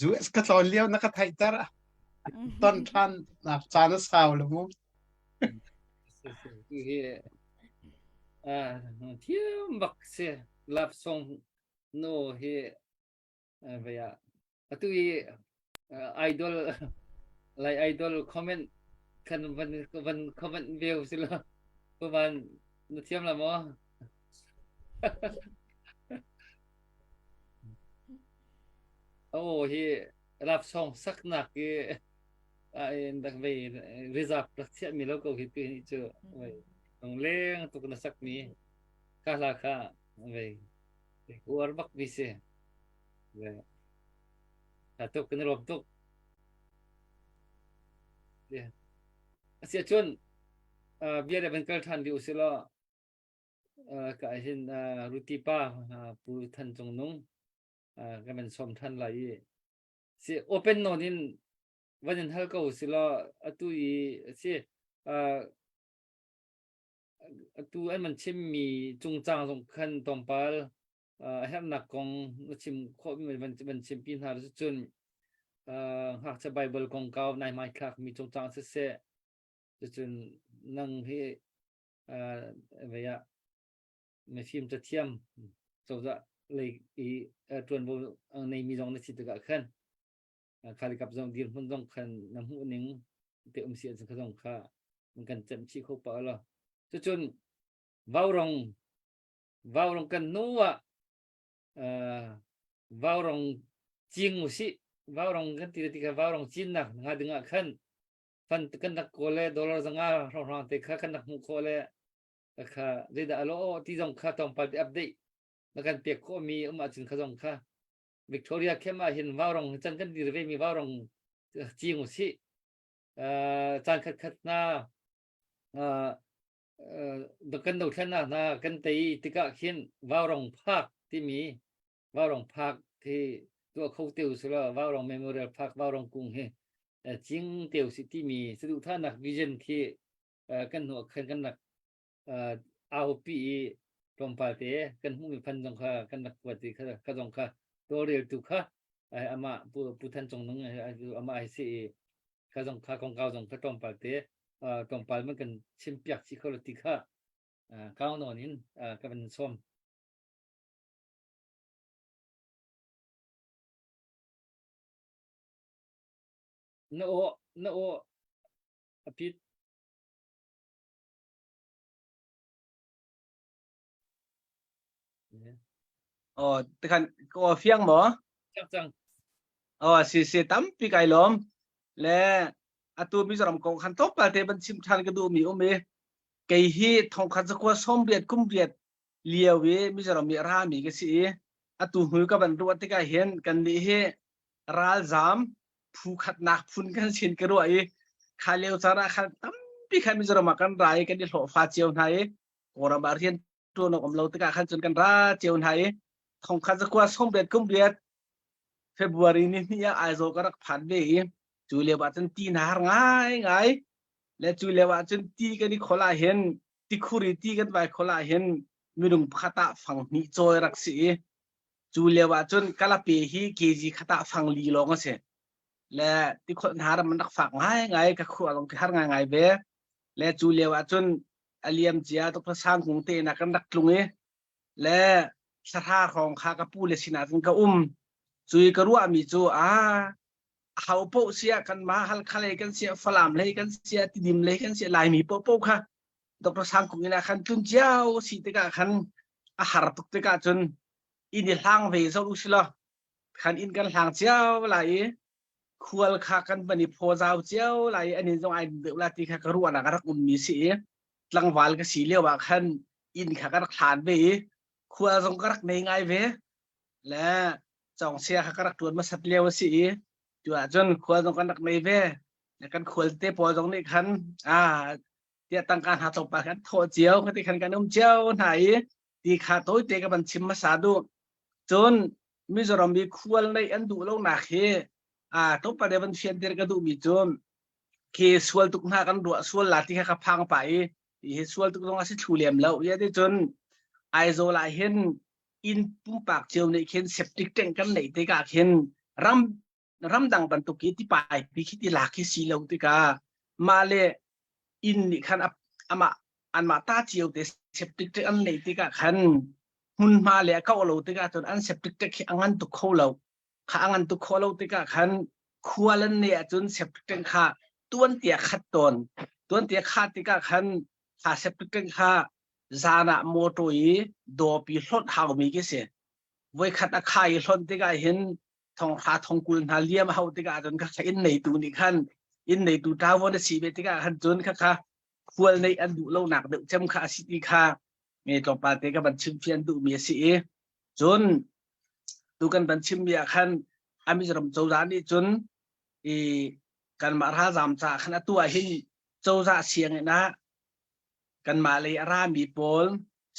US ka tlawn lio na ka theihter ton ṭhan nak caan a sau lo mu. Hi thiam bak si love song no hi vaya atu hi. Idol lai idol comment kan van van comment veu si lo. Puman na thiam la maw? Oh hi rap song saknak i in rak vei reserve rak chiah mi lo ko hi tu hi cu vei nong leng tuk na sak mi ka hla kha vei uar bak mi si ve ta tuk kan rom tuk asia chun bia le van kal than bi usilo ka hin ruti pa pu than cung nung ka van som than lai i si open non in van in hal ko si law atu i si atu an man chimmi cungcang zong khan tlawmpal a herhnak kong na chim khawh mi van van chimpi hna cun ngakchia Bible kongkau nai hmaithlak mi cungcang siseh cucun nang hi vei ah mifim cathiam cozah lei i ṭuanvo neimi zong na si tikah khan khalikap zong dirhmun zong khan na hmuh ning te um si kha zong kha kan cemh chih kho pa lo cucun vaurong vaurong kan nu ah vaurong cing usih vaurong kan ti ti kha vaurong cinnak nga dingah khan fan kan rak kawl le dollar zanga hrawng te kha kan rak hmuh khawh le kha zeidah alo ti zong kha tlawmpal te update na kan pek khawh mi um ahcun kha zong kha Victoria camp ah hin vaurong chan kan dir ve mi vaurong cing usih caan khat khat na kan dothlen na hna kan tei tikah khin vaurong phak timi vaurong phak hi tuah kho te usila vaurong memorial park vaurong kung hi cing te usih timi saduhthahnak vision khi kan hnu khan kan rak aupi i tlawmpal te kan hmuhmi phan zong kha kan rak kuat i kha zong kha tawlreltu kha amah Pu Pu Than Cung Nung amah hi si i kha zong kha kongkau zong kha tlawmpal te tlawmpal man kan chim piak chih kho lo ti kha kau nawn in ka van sawm. Na aw na aw a pit. Oh, tikhan ko fiang maw? Cang cang. Oh, si si tampi kai lawm. Le atu Mizoram kong khan tlawmpal te ban chim than ka duh mi um i kei hi thongkhat zakua sawmriat kum riat lio i Mizoram i ra mi ka si i atu hnu ka van ruah tikah hin kan nih hi ralzam phu khatnak phun kan sin ka ruah i kha lio caan ah khan tampi khan Mizoram ah kan ra i kan i hlawhfa cio hna i Kawlram ah rian ṭuan awk um lo tikah khan cun kan ra cio hna i thongkhat zakua sawmriat kum riat February ni hnih ah Aizawl ka rak phan ve i cu lio ah cun ti hna har ngai ngai le cu lio ah cun ti kan i khol ah hin tikhur i ti kan vai khol ah hin minung pakhat ah fang hnih cawi rak si i Cu lio ah cun kalape hi kg khat ah fang li lawng a si. Le tikhawlh hna ram an rak fak ngaingai, ka khua zong har ngaingai ve. Le cu lio ah cun a liam cia Dr. Sang Kung te inn ah kan rak tlung i le thla hrawng kha ka pu le sinah cun ka um. Cu i ka ruahmi cu a ho paoh siah kanmah Halkha lei kan siah Falam lei kan siah Tidim lei kan siah Laimi paohpaoh kha Dr. Sang Kung inn ah khan tlun cio si tikah khan a har tuk tikah cun inn i hlang ve zau u sila khan inn kan hlang cio lai i khual kha kan van i phaw zau cio lai i an inn zong ai deuh la ti kha ka ruahnak a rak ummi si i tlangval ka si lio ah khan inn kha ka rak hlan ve i khual zong ka rak nei ngai ve le cawngsia kha ka rak tuan hmasat lio a si i tu ah cun khual zong kan rak nei ve kan khual te pawl zong nih khan a tiah tangka hna tlawmpal kan thawh cio khati khan kan um cio hna i ti kha tawite ka van chim hmasa duh cun Mizoram i khual neih an duh lonak hi a tlawmpal van fianter ka duhmi cu khi sual tuk hna kan ruah sual la ti kha ka phang pa i hi sual tuk zong a si thlu lem lo ya ti cun Aizawl ah hin inn pumpak cio nih khin septic tank kan neih tikah khin ram ramdang bantuk i tipai pi khi ti lak khi si lo tikah mah le inn nih khan amah anmah ta cio te septic tank an neih tikah khan hmunhma le a kauh lo tikah cun an septic tank khi a ngan tuk kho lo kha a ngan tuk kho lo tikah khan. Khual an neih ahcun septic tank kha tuan tia khat tawn. Tuan tia khat tikah khan kha septic tank kha zan ah motor i dawpi hlonh haumi khi si. Voikhat a kha i hlonh tikah hin thonghra thongkul hna liam hau tikah cun khakha inn neitu nih khan inn neitu ṭavon a si ve tikah khan cun khakha khual neih an duh lonak deuh cem kha a si ti kha me tlawmpal te ka van chim fian duhmi a si i cun tu kan van chimmi ah khan a Mizoram cozah nih cun i kanmah ralzaam caah khan atu ah hin cozah sianginn ah kanmah lei a rami pawl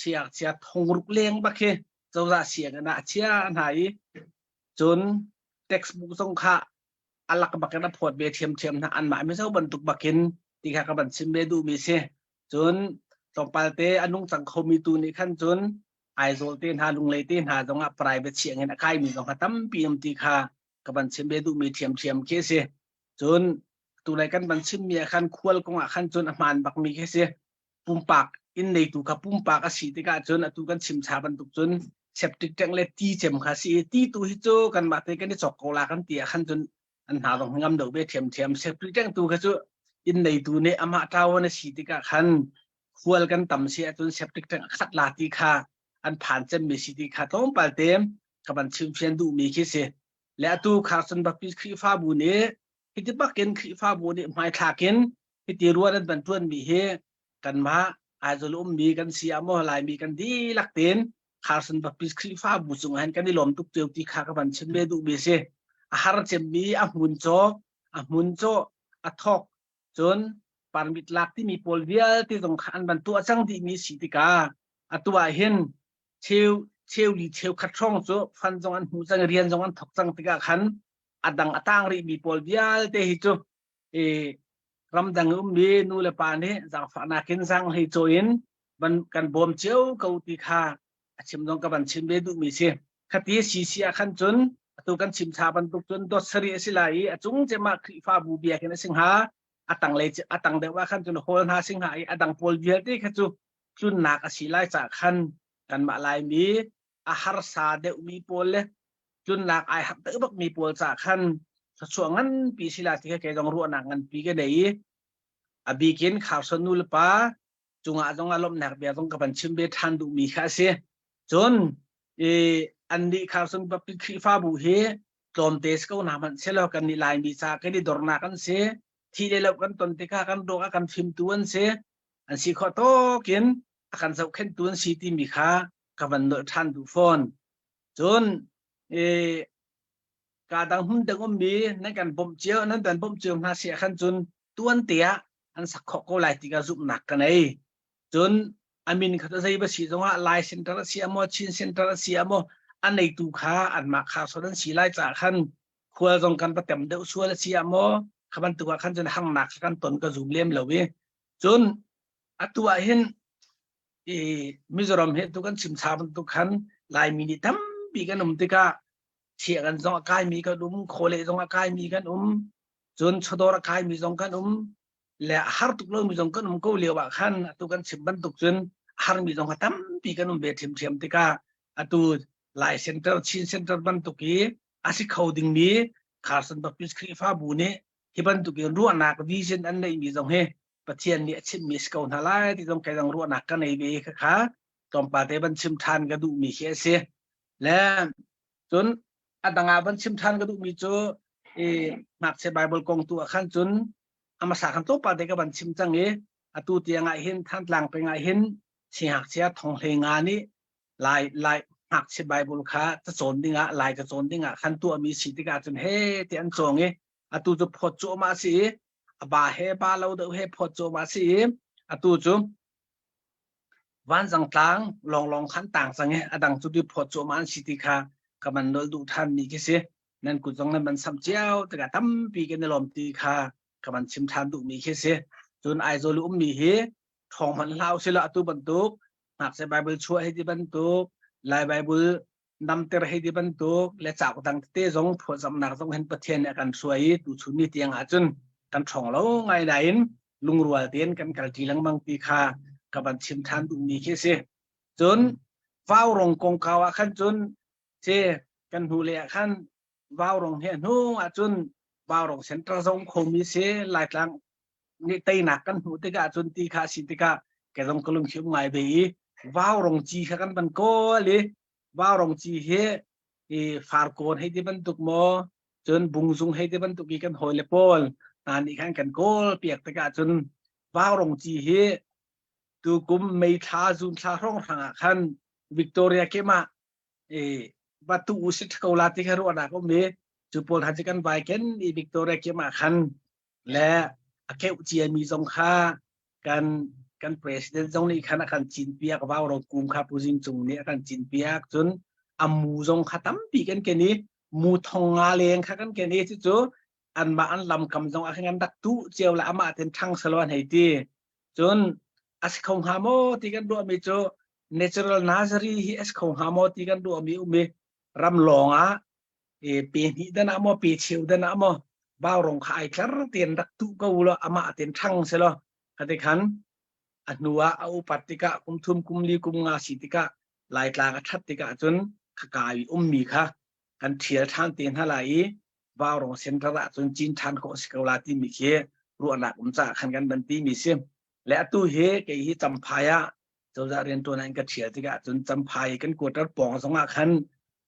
siangngakchia thongruk leng bak hi cozah sianginn ah a chia hna i cun textbook zong kha a lak bakin a phawt ve ṭhiamṭhiam hna anmah Mizo bantuk bakin ti kha ka van chim ve duhmi si. Cun tlawmpal te a nungcang khomi tu nih khan cun Aizawl te hna Lunglei te hna zongah private sianginn a kaimi zong kha tampi um ti kha ka van chim ve duhmi ṭhiamṭhiam khi a si. Cun tulei kan van chimmi ah khan khual kong ah khan cun a hmaan bakmi khi a si. Pumpak inn neitu kha pumpak a si tikah cun atu kan chim cha bantuk cun septic tank le ti cem kha si i ti tu hi cu kanmah te kan i cawk ko la kan ti ah khan cun an hna zong ngam deuh ve ṭhiamṭhiam. Septic tank tu kha cu inn neitu nih amah ṭawan a si tikah khan khual kan tam si ahcun septic tank a khat la ti kha an phan cemmi si ti kha tlawmpal te ka van chimfian duhmi khi si. Le atu Carson Baptist Khrihfabu nih hiti bakin Khrihfabu nih hmaithlak in hiti ruan an van ṭuanmi hi kanmah Aizawl ummi kan si ah maw Laimi kan dihlak tein Carson Baptist Khrihfabu cungah hin kan i lawm tuk cio ti kha ka van chim ve duhmi si. A har cemmi a hmun cawk, a hmun cawh, a thawk, cun permit lak timi pawl vialte zong kha an van tuah cang dihmi si tikah atu ah hin cheu cheuli cheukhat hrawng cu fund zong an hmu cang rian zong an thawk cang tikah khan a dang a tang rihmi pawl vialte hi cu i ramdang i ummi nu le pa nih zaangfahnak in zaanghlei cawi in van kan bawm cio ko ti kha a chim zong ka van chim ve duhmi si. Khati si si ah khan cun atu kan chim cha bantuk cun dot sarih a si lai i a cung cem ah Khrihfabu biakinn a si hnga a tanglei a tang deuh ah khan cun hall hna si hnga i a dang pawl vialte kha cu tlunnak a si lai caah khan kanmah Laimi a harsa deuhmi pawl le tlunnak ai harh deuh bakmi pawl caah khan thluachuah nganpi si lai ti kha kei zong ruahnak nganpi ka nei i a bikin Carson nu le pa cungah zong ah lawmhnak bia zong ka van chim ve ṭhan duhmi kha a si. Cun i annih Carson Baptist Khrihfabu hi tlawmte si ko hna hmanh selaw kan nih Laimi ca kan i dornak an si. Thi le lo kan ton tikah kan ruak a kan fimtu an si. An si khawh tawk in a kan zohkhenhtu an si timi kha ka van nolh ṭhan duh fawn. Cun i ka dang hmun dang ummi nan kan bawmh cio nan kan bawmh cio hna si ah khan cun tuan te ah an sak khawh ko lai ti ka zumhnak ka nei. Cun a min kha zei va si zongah Lai Center a si ah maw Chin Center a si ah maw a neitu kha anmah kha son an si lai caah khan khual zong kan va tem deuh sual a si ah maw kha bantuk ah khan cun hangnak kha kan ton ka zum lem lo i cun atu ah hin i Mizoram he tu kan chim cha bantuk khan Laimi nih tampi kan um tikah chia kan zong a kaimi kan um khawle zong a kaimi kan um cun chawdawr a kaimi zong kan um le a har tuk lomi zong kan um ko lio ah khan atu kan chim bantuk cun a harmi zong a tampi kan um ve ṭhiamṭhiam tikah atu Lai Center Chin Center bantuk i a si kho dingmi Carson Baptist Khrihfabu nih hi bantuk in ruahnak vision an neihmi zong hi Pathian nih a chimhmi si ko hna lai ti zong kei zong ruahnak ka nei ve kha kha tlawmpal te van chim ṭhan ka duhmi khi a si. Le cun a dang ah van chim ṭhan ka duhmi cu i ngakchia Bible kong tu ah khan cun a hmasa khan tlawmpal te ka van chim cang i atu tiang ah hin Thantlang peng ah hin siangngakchia thonghlei nga nih Lai Lai ngakchia Bible kha cacawn dingah Lai cacawn dingah khan tuahmi si tikah cun he ti an cawng i atu cu phawt cuahmah a si i a ba he ba lo deuh he phawt cuahmah a si i atu cu vanzang tlang lawnglawng khan tang cang i a dang cu ti phawt cuahmah an si ti kha ka man nol duh ṭhan mi khi si nan kut zong nan van samh cio tikah tampi kan i lawm ti kha ka van chim ṭhan duhmi khi si cun Aizawl i ummi hi ṭhawng hmanh hlah usih atu bantuk ngakchia Bible chuah hei ti bantuk Lai Bible namter hei ti bantuk le cauk dang tete zong phawtzamhnak zong hin Pathian nih a kan hruai i tuchun ni tiang ahcun kan ṭhawng lo ngai nain lungrual tein kan kalṭi lengmang ti kha ka van chim ṭhan duhmi khi a si. Cun vaurong kongkau ah khan cun ci kan hnu lei ah khan vaurong he a hnung ahcun. Vaurong Center zong khomi si Laitlang nih teinak kan hmuh tikah cun ti kha si tikah ke zong ka lungthium ngai ve i vaurong ci kha kan van kawl i vaurong ci hi i farkawn hei ti bantuk maw cun bungzung hei ti bantuk i kan hawi le pawl hna nih khan kan kawl piak tikah cun vaurong ci hi tukum May thla June thla hrawnghrang ah khan Victoria kem ah e va tu u si ko la ti kha ruahnak um i cu pawl hna cu kan vai ken i Victoria kem ah khan le a keuh ciami zong kha kan kan president zong nih khan a kan cin piak vau ro kum kha Pu Zing Cung nih a kan cin piak cun a mu zong kha tampi kan ken i mu thong nga leng kha kan ken i cucu anmah an lamkam zong ah khan kan rak tuh cio la amah ten ṭhang selaw an hei ti cun a si kho hnga maw ti kan ruahmi cu natural nursery hi a si kho hnga maw ti kan ruahmi um i ram lawng ah e pe hnih dan ah maw pe cheu dan ah maw vaurong kha ai tlar ten rak tuh ko law amah ten ṭhang selaw khati khan a hnu ah a upat tikah kum thum kum li kum nga si tikah laitlang a ṭhat tikah cun khaka i ummi kha kan ṭhial ṭhan te hna lai i vaurong center ah cun cin ṭhan khawh si ko la timi khi ruahnak um caah khan kan van timi si le atu hi kei hi Champhai ah cozah rianṭuan in ka ṭhial tikah cun Champhai kan quarter pawng zongah khan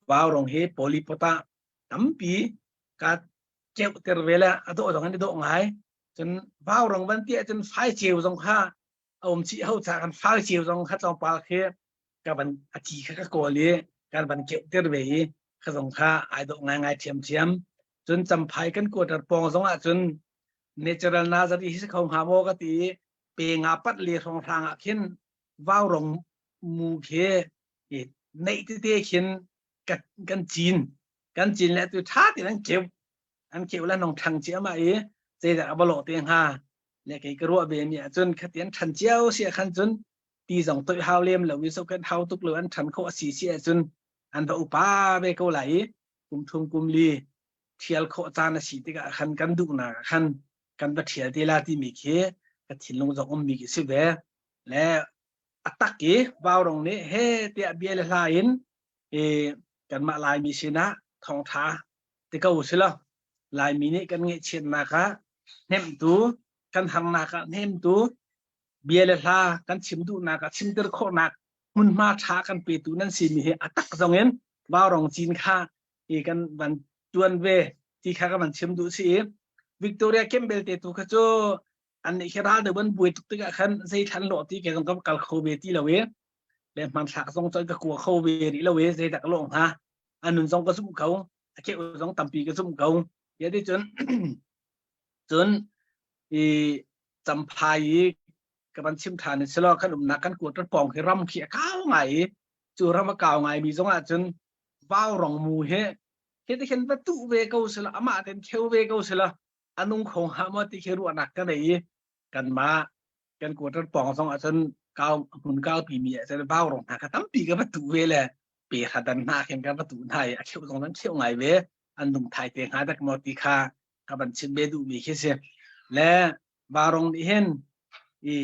vaurong hi polypot ah tampi ka keuhter ve le a dawh zong an i dawh ngai cun vaurong van ti ahcun faiceu zong kha a um chih ho ca kan faiceu zong kha tlawmpal khi ka van a thi kha ka kawl i kan van keuhter ve i kha zong kha ai dawh ngaingai ṭhiamṭhiam cun Champhai kan quarter pawng zong ah cun natural nursery hi si kho hnga maw ka ti i pe nga pat le hrawnghrang ah khin vaurong mu khi i neih tete khin kan cin kan cin le tu ṭha tein an keuh an keuh le nong ṭhang ciahmah i zeidah a va lawh te hnga le kei ka ruah ve mi ahcun khati an ṭhan cio si ah khan cun ti zong toih hau lem lo i so kan hau tuk lo an ṭhan khawh a si si ahcun an va upa ve ko lai i kum thum kum li ṭhial khawh caan a si tikah khan kan duhnak ah khan kan va ṭhial te la timi khi ka thinlung zong ummi khi si ve le a tak i vaurong nih he tiah bia le hla in i kanmah Laimi sinah thawngṭha ti ko si lo Laimi nih kan ngaihchiatnak ah hnemhtu kan harnak ah hnemtu bia le hla kan chim duhnak ah chimter khawhnak hmunhma ṭha kan petu nan simi hi a tak zong in vaurong cin kha hi kan van tuan ve ti kha ka van chim duh si i Victoria Campbell te tu kha cu an nih khi ral deuh an buai tuk tikah khan zei thlan lawh ti ke zong ka kal kho ve ti lo i le hmanthlak zong cu ka kua kho ve rih lo i zeidah ka lawh hnga a nun zong ka zumh ko a keuh zong tampi ka zumh ko ya ti cun cun i Champhai i ka van chim ṭhan in silo kan umnak kan quarter pawng khi ram khi a kau ngai i cu ram a kau ngai mi zong ah cun vaurong mu hi hi ti khin va tuh ve ko sila amah ten kheu ve ko sila a nung kho hnga maw ti khi ruahnak ka nei i kanmah kan quarter pawng zong ah cun kau hmun kau pi mi ah cun vaurong hna kha tampi ka va tuh ve le pe kha dan hna khin ka va tuh hna i a kheu zong nan kheu ngai ve an nung thai te hnga dak maw ti kha ka van chim ve duh mi khi si le vaurong nih hin i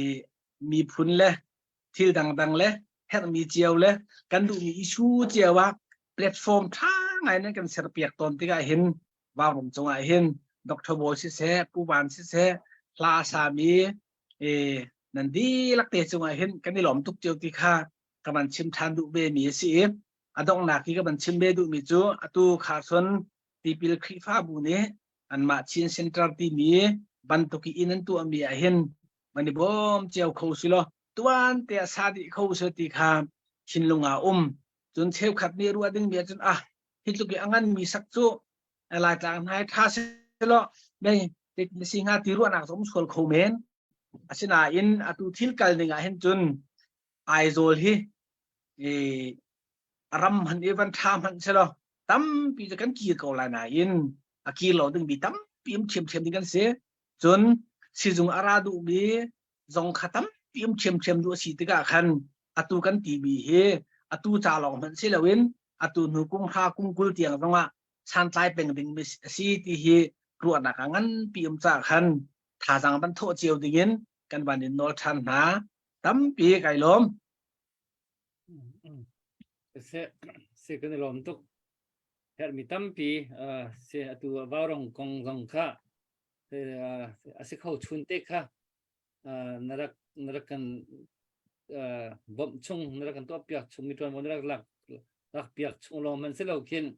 miphun le thil dangdang le herhmi cio le kan duhmi issue cio ah platform ṭha ngai nan kan serpiak tawn tikah hin Vaurum cungah hin Dr. Bawi siseh Pu Van siseh hla sami e nan dihlak te cungah hin kan i lawm tuk cio ti kha ka van chim ṭhan duh ve mi a si i a donghnak i ka van chim ve duhmi cu atu Kharson tipil Khrihfabu nih anmah Chin Center timi bantuk i inn an tuahmi ah hin van i bawm cio kho si law tuan te ah sa dih kho si ti kha thinlung ah um cun cheukhat nih ruah ding mi ahcun ah hi tluk i a ngan mi sak cu Laitlang hnai tha si law mei na si hnga ti ruahnak zong sual kho men asinain atu thil kal ning ah hin cun Aizawl hi i ram han i van tha hmanh selaw tampi cu kan kir ko lai nain a kir lo ding mi tampi um ṭhiamṭhiam ding kan si cun sizung a ra duhmi zong kha tampi um ṭhiamṭhiam duh a si tikah khan atu kan timi hi atu ca lawng hmanh si loin atu hnu kum hra kum 20 tiang zongah santlai peng ding mi a si ti hi ruahnak a nganpi um caah khan thazaang van thawh cio dingin kan van in nawl ṭhan hna tampi kai lawm. Se se kan i lawm tuk. Herhmi tampi si atu vaurong kong zong kha a si kho chun te kha na rak na rak kan bawmh chung na rak kan tuah piak chung mi tuan na rak lak lak piak chung lawng man si lo khin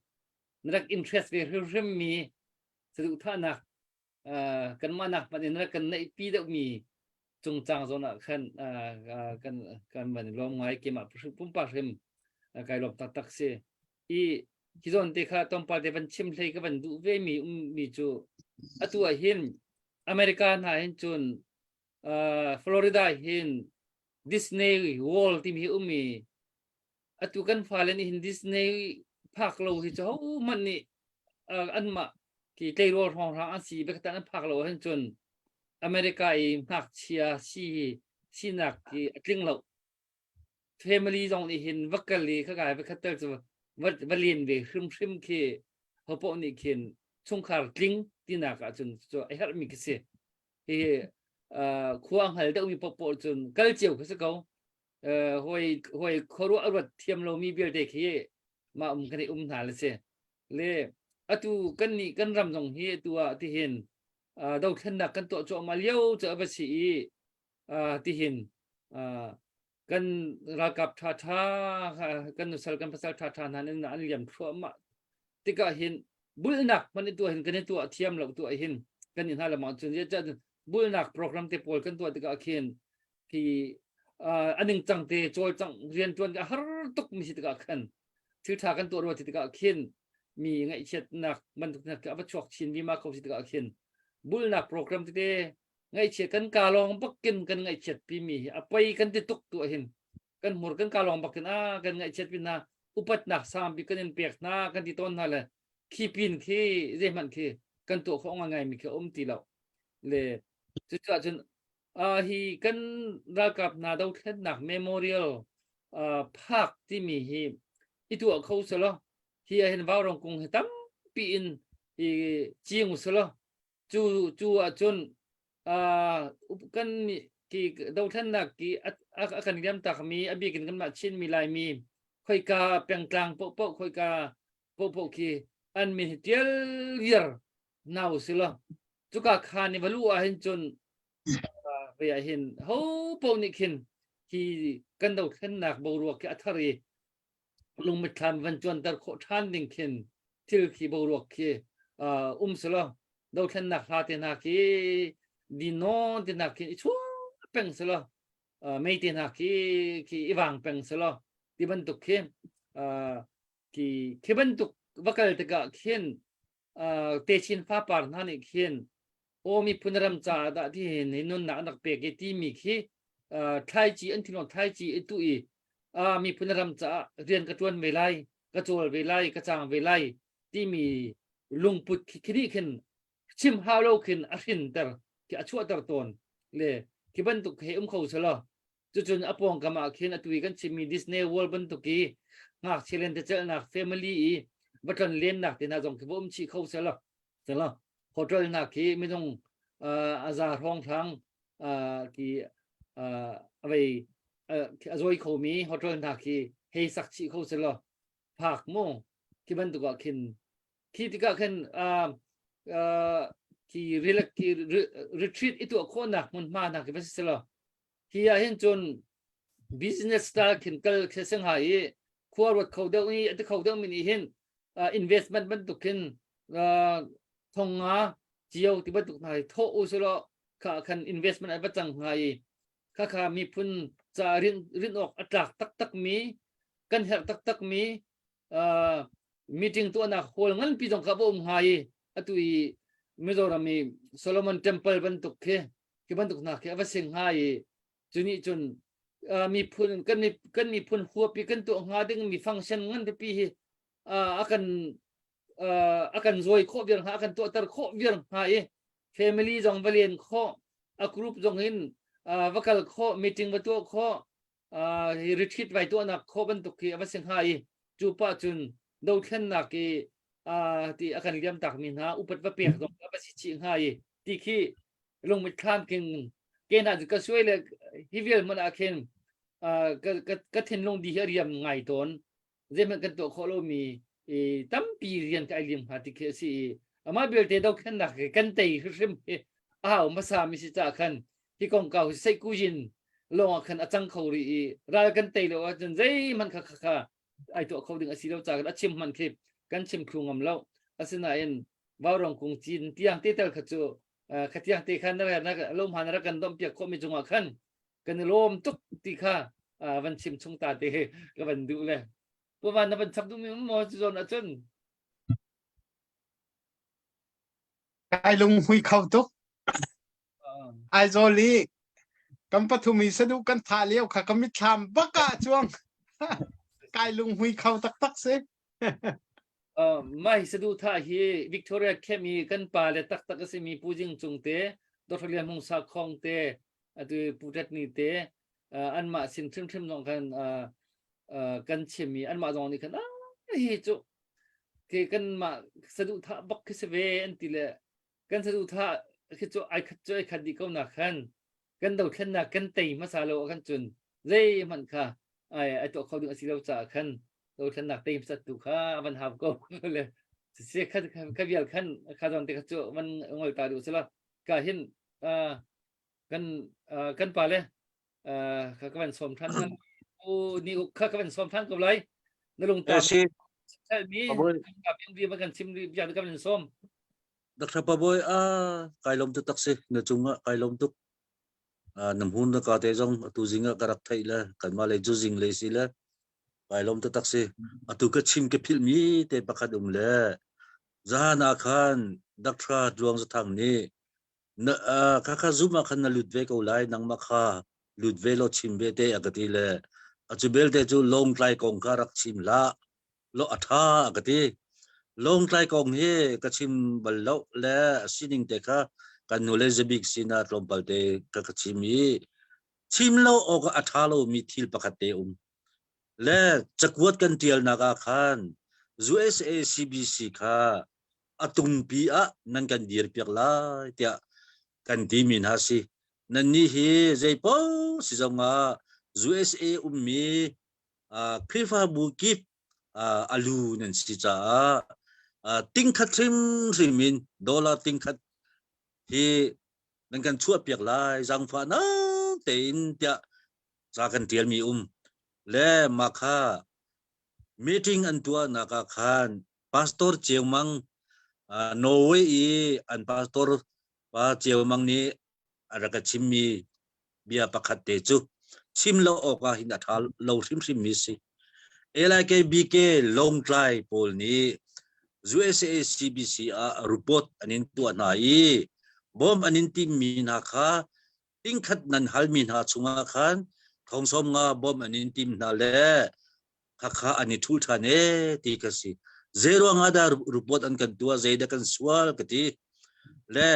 na rak interest ve hrimhrim mi saduhthahnak kanmah nak hmanh in rak kan neih pi deuh mi cungcang zawn ah khan kan kan van lawm ngai keimah pumpak hrim kai lawm taktak si i hi zawn te kha tlawmpal te van chim hlei ka van duh ve mi um mi cu atu ah hin America hna hin cun Florida hin Disney World timi hi um i atu kan fale nih hin Disney phak lo hi cu hohmanh nih anmah ki tleirawl hrawnghrang an si biaktan an phak lo ahhin cun America i ngakchia si hi sinak hi a tling lo family zong nih hin va kal i khakai va khat tel cu va va len ve hrimhrim khi hopoh nih khin chungkhar tling tinak ahcun cu a herhmi khi si hi khua hngal deuhmi popoh cun kal cio khi si ko hoi hoi khuaruah a ruat thiam lomi vialte khi mah um kan i um hna le si le atu kan nih kan ram zong hi atu ah tihin dothlennak kan tuah cuahmah lio cu a va si i tihin kan ralkap ṭha ṭha kan nusal kan pasal ṭha ṭha hna nan an liam thluahmah tikah hin bulnak hman i tuah hin kan i tuah thiam lo tuah hin kan i hna lamang cun bulnak program te pawl kan tuah tikah khin khi a ningcang te cawlcangh rianṭuan a har tuk mi si tikah khan thil ṭha kan tuah rua ti tikah khin mi ngaihchiatnak bantuk hna a va chuak chin vima kho si tikah khin bulnak program tete ngaihchiat kan ka lawng bakin kan ngaihchiat pi mi hi a poi kan ti tuk tu hin kan hmur kan ka lawng bakin a kan ngaihchiat pi hna upatnak sangpi kan in pek hna kan ti tawn hna le khi pin khi zeihmanh khi kan tuah khawh ngai mi khi um ti lo le cucaah cun Uh, hi kan ralkap hna dothlennak memorial uh, park timi hi i tuah kho selaw hi ah hin vaurong kung hi tampi in i cing selaw cu cu ahcun uh, kan ki dothlennak ki a, a, a kan liam takmi a bikin kanmah Chinmi Laimi khoika pengtlang pohpoh khoika pohpoh khi an min hi tial viar nau selaw cuka khaan i va luh ah hin cun ve ah hin ho paoh nih khin hi kan dothlennak boruak khi a thar i lungmitthlam van cuanter khawh ṭhan ding khin thil khi boruak khi um selaw dothlennak hla te hna khi dinawn te hna khin i chuah peng selaw mei te hna khi khi i vang peng selaw ti bantuk khi khi khi bantuk va kal tikah khin techin fapar hna nih khin aw miphun ram caah dah ti hin hi nunnak an rak pek i timi khi thlaici an thinlung thlaici i tu i miphun ram caah rian ka ṭuan ve lai ka cawl ve lai ka cang ve lai timi lungput khi nih khin chim hau lo khin a hrinter khi a chuahter tawn le khi bantuk he um kho selaw Cucun a pawngkam ah khin atu i kan chimmi Disney World bantuk i ngakchia lentecelhnak family i va tlon lennak te hna zong khi va um chih kho selaw selaw hotel hna khi minung a za hrawnghrang ki a vei a zawi khomi hotel hna khi hei sak chih kho selaw phak mu khi bantuk ah khin khi tikah khin khi retreat i tuah khawhnak hmunhma hna khi va si selaw Hi ah hin cun business style khin kal khi si hnga i khua ruat kho deuh i a ti kho deuh mi nih hin uh, investment bantuk khin uh, thong nga cio ti bantuk hna hi thawh u sulaw kha khan investment ai va cang hnga i kha kha miphun ca rin rin awk a tlak taktak mi kan herh taktak mi uh, meeting tuahnak hall nganpi zong kha va um hnga i atu i Mizoram i Solomon Temple bantuk khi khi bantuk hna khi a va sing hnga i cu nih cun miphun kan kan miphun huap i kan tuah hnga ding mi function ngan pipi hi a kan a kan zawi khawh viar hnga a kan tuahter khawh viar hnga i family zong va len khawh a group zong in va kal khawh meeting va tuah khawh hi retreat vai tuahnak khawh bantuk khi a va si hnga i cu pah cun dothlennak i ti a kan liam tak mi hna upat va pek zong a va si chih hnga i ti khi lungmit thlam king ke hna cu ka suai le hi vial hmun ah khin ka ka thinlung di hi a riam ngai tawn zeihmanh kan tuah khawh lomi i tampi rian ka ai lim hnga ti khi a si i amah belte dothlennak hi kan tei hrimhrim hi a hau hmasa mi si caah khan hi kongkau hi seihkuyin lawng ah khan a cang kho rih i ral kan tei lo ahcun zeihmanh kha kha kha ai tuah kho ding a si lo caah a chim hmanh khi kan chim thlu ngam lo. Asinain Vaurawng kung cin tiang te tel kha cu kha tiang te khan na lo hma na rak kan domh piak khawh mi cungah khan kan i lawm tuk ti kha van chim chung ta te ka van duh le Pu Van na van chap duh mi um maw cu zawn ahcun? Kai lung hui kho tuk. Aizawl i kan pathum i saduh kan thah lio kha ka mitthlam bak ah cuang. Kai lung hui kho taktak si. Uh, mai saduh thah hi Victoria Camp i kan pa le taktak a simi Pu Jing Cung te, Dr. Lian Hmung Sa Khong te, atu Pu Tet Ni te, uh, anmah sin hrimhrim zong khan uh, uh, kan chim i anmah zong nih khan ah hi cu ke kanmah saduhthah bak khi si ve an ti le kan saduhthah khi cu ai khat cu ai khat dih ko nak khan kan dothlennak kan tei hmasa lo ah khan cun zeihmanh kha ai ai tuah kho ding a si lo caah khan dothlennak tei hmasat tu kha van hau ko le si kha kha vial khan kha zawn te kha cu van ngol ta duh sila ka hin kan kan pa le ka ka van sawm than hna u ni uk kha ka van sawm than ko lai na lung ta si mi ka kan chim bia ka van sawm Dr. Paboy a kai lom tu tak si na chungah kai lom tuk na hmun na ka te zong atu zinga ka rak theih le kan ma le ju zing le si le kai lom tu tak si atu ka chim ka phil mi te pakhat um le zahan ah khan Dr. Duang Zathang nih Na uh, khakha zum ah khan na lut ve ko lai nangmah kha lut ve law chim ve te a ka ti le a cu belte cu lawngtlai kong kha rak chim hlah lo a tha a ka ti lawngtlai kong hi ka chim bal lo le a sining te kha kan nu le zabik sinah tlawmpal te ka ka chim i chim lo awk a tha lo mi thil pakhat te um le cakuat kan tialnak ah khan USA CBC kha a tungpi ah nan kan dirpiak lai tiah kan timi hna si. Nannih hi zeipaoh si zongah USA ummi uh, Khrihfabu kip uh, a lu nan si caah uh, tingkhat hrimhrim in dollar tingkhat hi nan kan chuahpiak lai zaangfahnak tein tiah ca kan tialmi um le mah kha meeting an tuahnak ah khan Pastor Ceu Mang Norway i an pastor pa Ceu Mang nih a rak ka chimmi bia pakhat te cu chim lo awk ah hin a ṭha lo hrimhrim mi si. LIKBK Lawngtlai pawl nih USA CBC ah report an in tuah hna i bawm an in timmi hna kha tingkhat nan halmi hna chungah khan thong 50 bawm an in tim hna le khakha an i ṭhul ṭhan ee ti ka si. Zei ruang ah dah report an kan tuah, zei dah kan sual ka ti. Le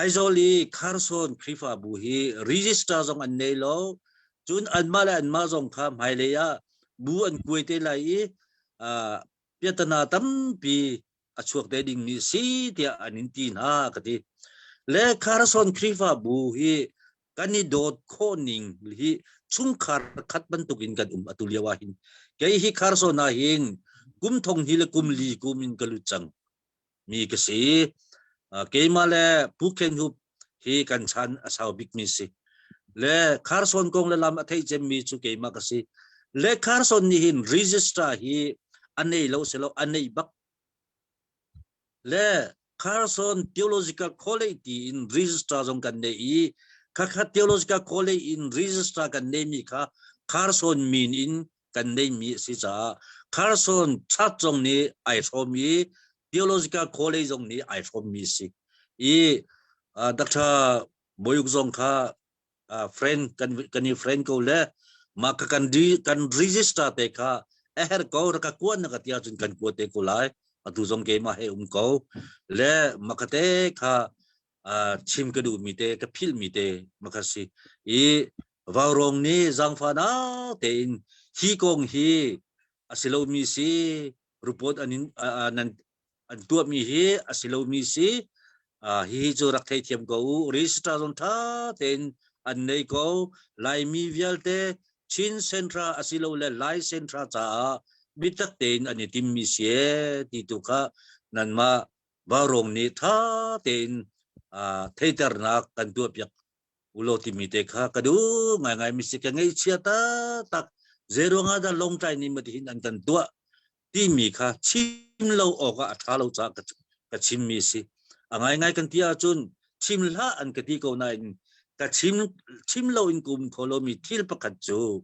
Aizawl i Carson Khrihfabu hi register zong an nei lo. Cun anmah le anmah zong kha hmailei ah bu an kuai te lai i uh, piatana tampi a chuak te dingmi si tiah an in ti hna ka ti. Le Carson Khrihfabu hi kan i dawt khawh ning hi chungkhar khat bantuk in kan um atu lio ah hin kei hi Carson ah hin kum thong hi le kum li kum in ka lut cang mi ka si. Keimah le Pu Khen Hup hi kan chan a sau bik mi si. Le Carson kong le lam a theih cem mi cu keimah ka si. Le Carson nih hin register hi a nei lo selo a nei bak Le Carson Theological College tiin register zong kan nei i khakha Theological College in register kan neimi kha Carson min in kan neimi a si caah Carson Church zong nih ai hrawm i Theological College zong nih ai hrawmmi a si. I uh, Dr. Boyuk zong kha uh, friend kan kan i friend ko le ma ka kan di kan register te kha a her ko ra ka kuan na ka tia cun kan kuat te ko lai atu zong keimah he um ko le makate kha uh, chim ka duh mi te ka phil mi te maka si i vaurong ni zangfa na tein hi kong hi asilo mi si report an in nan an tuahmi hi a si lomi si. Uh, hihi cu rak theithiam ko u. Register zong tha tein an nei ko. Laimi vialte Chin Central asilole Lai Central caah biatak tein an i timmi si ee ti tu kha nanmah Vaurawng nih tha tein theiternak kan tuahpiak ulaw timi te kha ka duh ngaingai mi si ka ngaihchia taktak zeiruang ah dah Lawngtlai nih matihin an kan tuah timi kha chim lo awk ah a ṭha lo caah ka chimmi si. A ngaingai kan ti ahcun chim hlah an ka ti ko nain ka chim chim lo in ka um kho lomi thil pakhat cu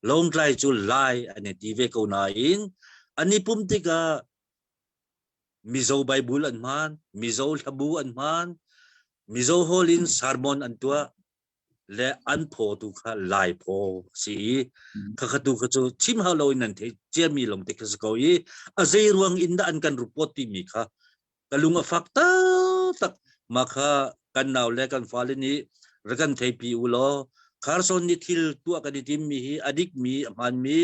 Lawngtlai cu Lai an i ti ve ko nain an i pum tikah Mizo Bible an hman, Mizo hlabu an hman, Mizo hall in sermon an tuah le an phaw tu kha Lai phaw a si i khakha tu kha cu chim hau lo in nan theih ciami lawng te kha si ko i a zei ruang in dah an kan report timi kha ka lung a fak taktak. Mah kha kan nau le kan fale nih rak kan theipi u law Carson nih thil tuah kan i timmi hi a dikmi a hmaanmi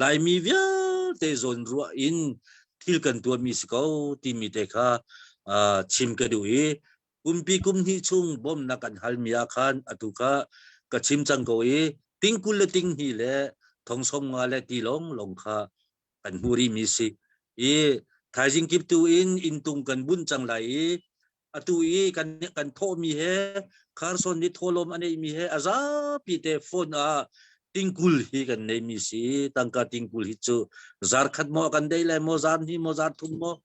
Laimi vialte zawn ruah in thil kan tuahmi si ko timi te kha chim ka duh i kumpi kum hnih chung bawmhnak kan halmi ah khan atu kha ka chim cang ko i ting 20 le ting hnih le thong som nga le ti lawng lawng kha kan hmuh rihmi si i thaizing kip tu in inntung kan bunh cang lai i atu i kan kan thawhmi he Carson nih thawhlawm a neihmi he a zapi te phone ah tingkul hi kan neimi si tangka tingkul hi cu zar khat maw kan dei lai maw zar hnih maw zar thum maw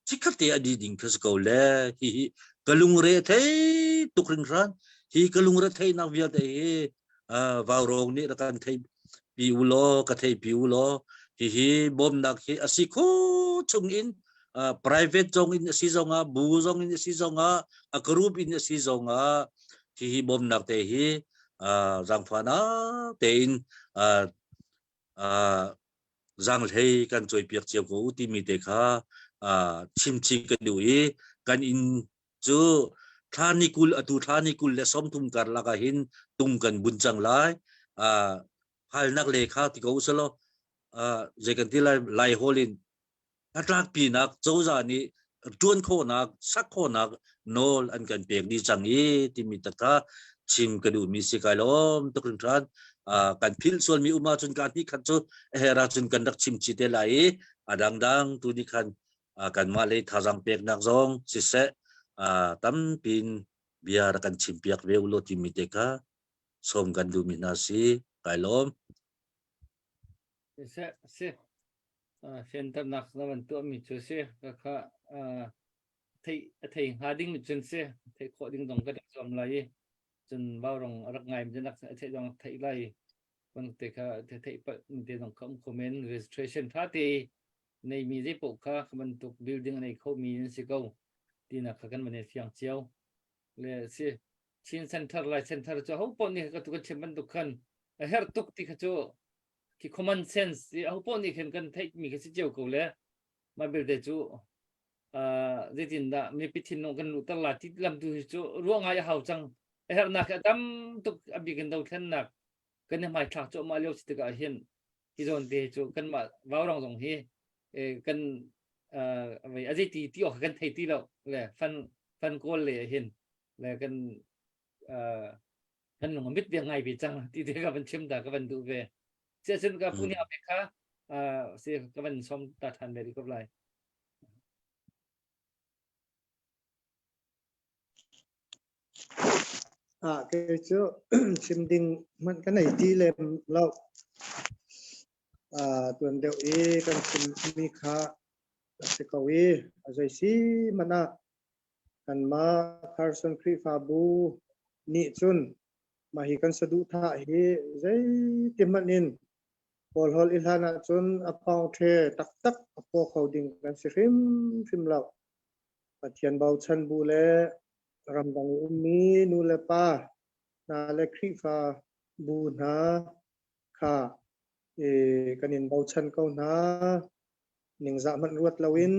chikkhat te a di ding kha si ko le hi hi ka lungre thei tuk hringhran hi ka lungre theinak vialte hi vaurawng nih rak kan thei pi u law ka thei pi u law hihi bawmnak hi a si kho chung in private zong in a si zong ah bu zong in a si zong ah a group in a si zong ah hihi bawmnak te hi zaangfahnak tein zaanghlei kan cawipiak cio ko timi te kha chimchih ka duh i kan inn cu thla ni 20 atu thla ni 20 le 30 karlak ah hin tung kan bun cang lai. Halnak le kha ti ko usalaw zei kan ti lai lai hall in hnatlakpinak cozah nih ṭuan khawhnak sak khawhnak nawl an kan pek dih cang i timi tak kha chim ka duhmi si kai lawm tuk hringhran. Kan philh sualmi um ahcun ka hnih khat cu a herh ahcun kan rak chim chih te lai i a dangdang tu nih khan kanmah lei thazaang peknak zong siseh tampiin bia rak kan chimpiak ve ulaw timi te kha sawm kan duhmi hna si kai lawm. Siseh si fianternak na van tuahmi cu si ka kha thei a thei hnga ding cun si theih khawh ding zong ka rak zuam lai i cun vaurong a rak ngai mi rak theih zong theih lai kon te kha theih palh mi te zong kha um kho men registration tha te nei mi zei paoh kha kha bantuk building a nei kho mi an si ko tinak kha kan van i fiang cio le si Chin Center Lai Center cu ho paoh nih ka tu kan chim bantuk khan a herh tuk ti kha cu khi common sense i ho paoh nih khan kan theih mi kha si cio ko le mah belte cu zeitin dah mipi thinlung kan luhter la ti lam tu hi cu ruah ngai a hau cang a herhnak hi a tam tuk a bik in dothlennak kan i hmaithlak cuahmah lio si tikah hin hi zawn te cu kanmah vaurang zong hi kan a zei ti ti awk kan thei ti lo le fan fan kawl le hin le kan kan lung a mit ve ngai ve cang ti te ka van chim ta ka van duh ve sia cun ka puni ap kha si ka van som ta than ve ko lai. Ah, kei cu chim ding hmanh ka nei ti lem lo. Ah, tuan deuh i kan chimmi kha a si ko i a zei si hmanh ah kanmah Carson Khrihfabu nih cun mah hi kan saduhthah hi zeiti hmanh in Kawl holh i hlan ahcun a pawngṭhe taktak a phaw kho ding kan si hrimhrim lo. Pathian bochan bu le ramdang i ummi nu le pa hna le Khrihfa bu hna kha kan in bochan ko hna. Ningzah hmanh ruat loin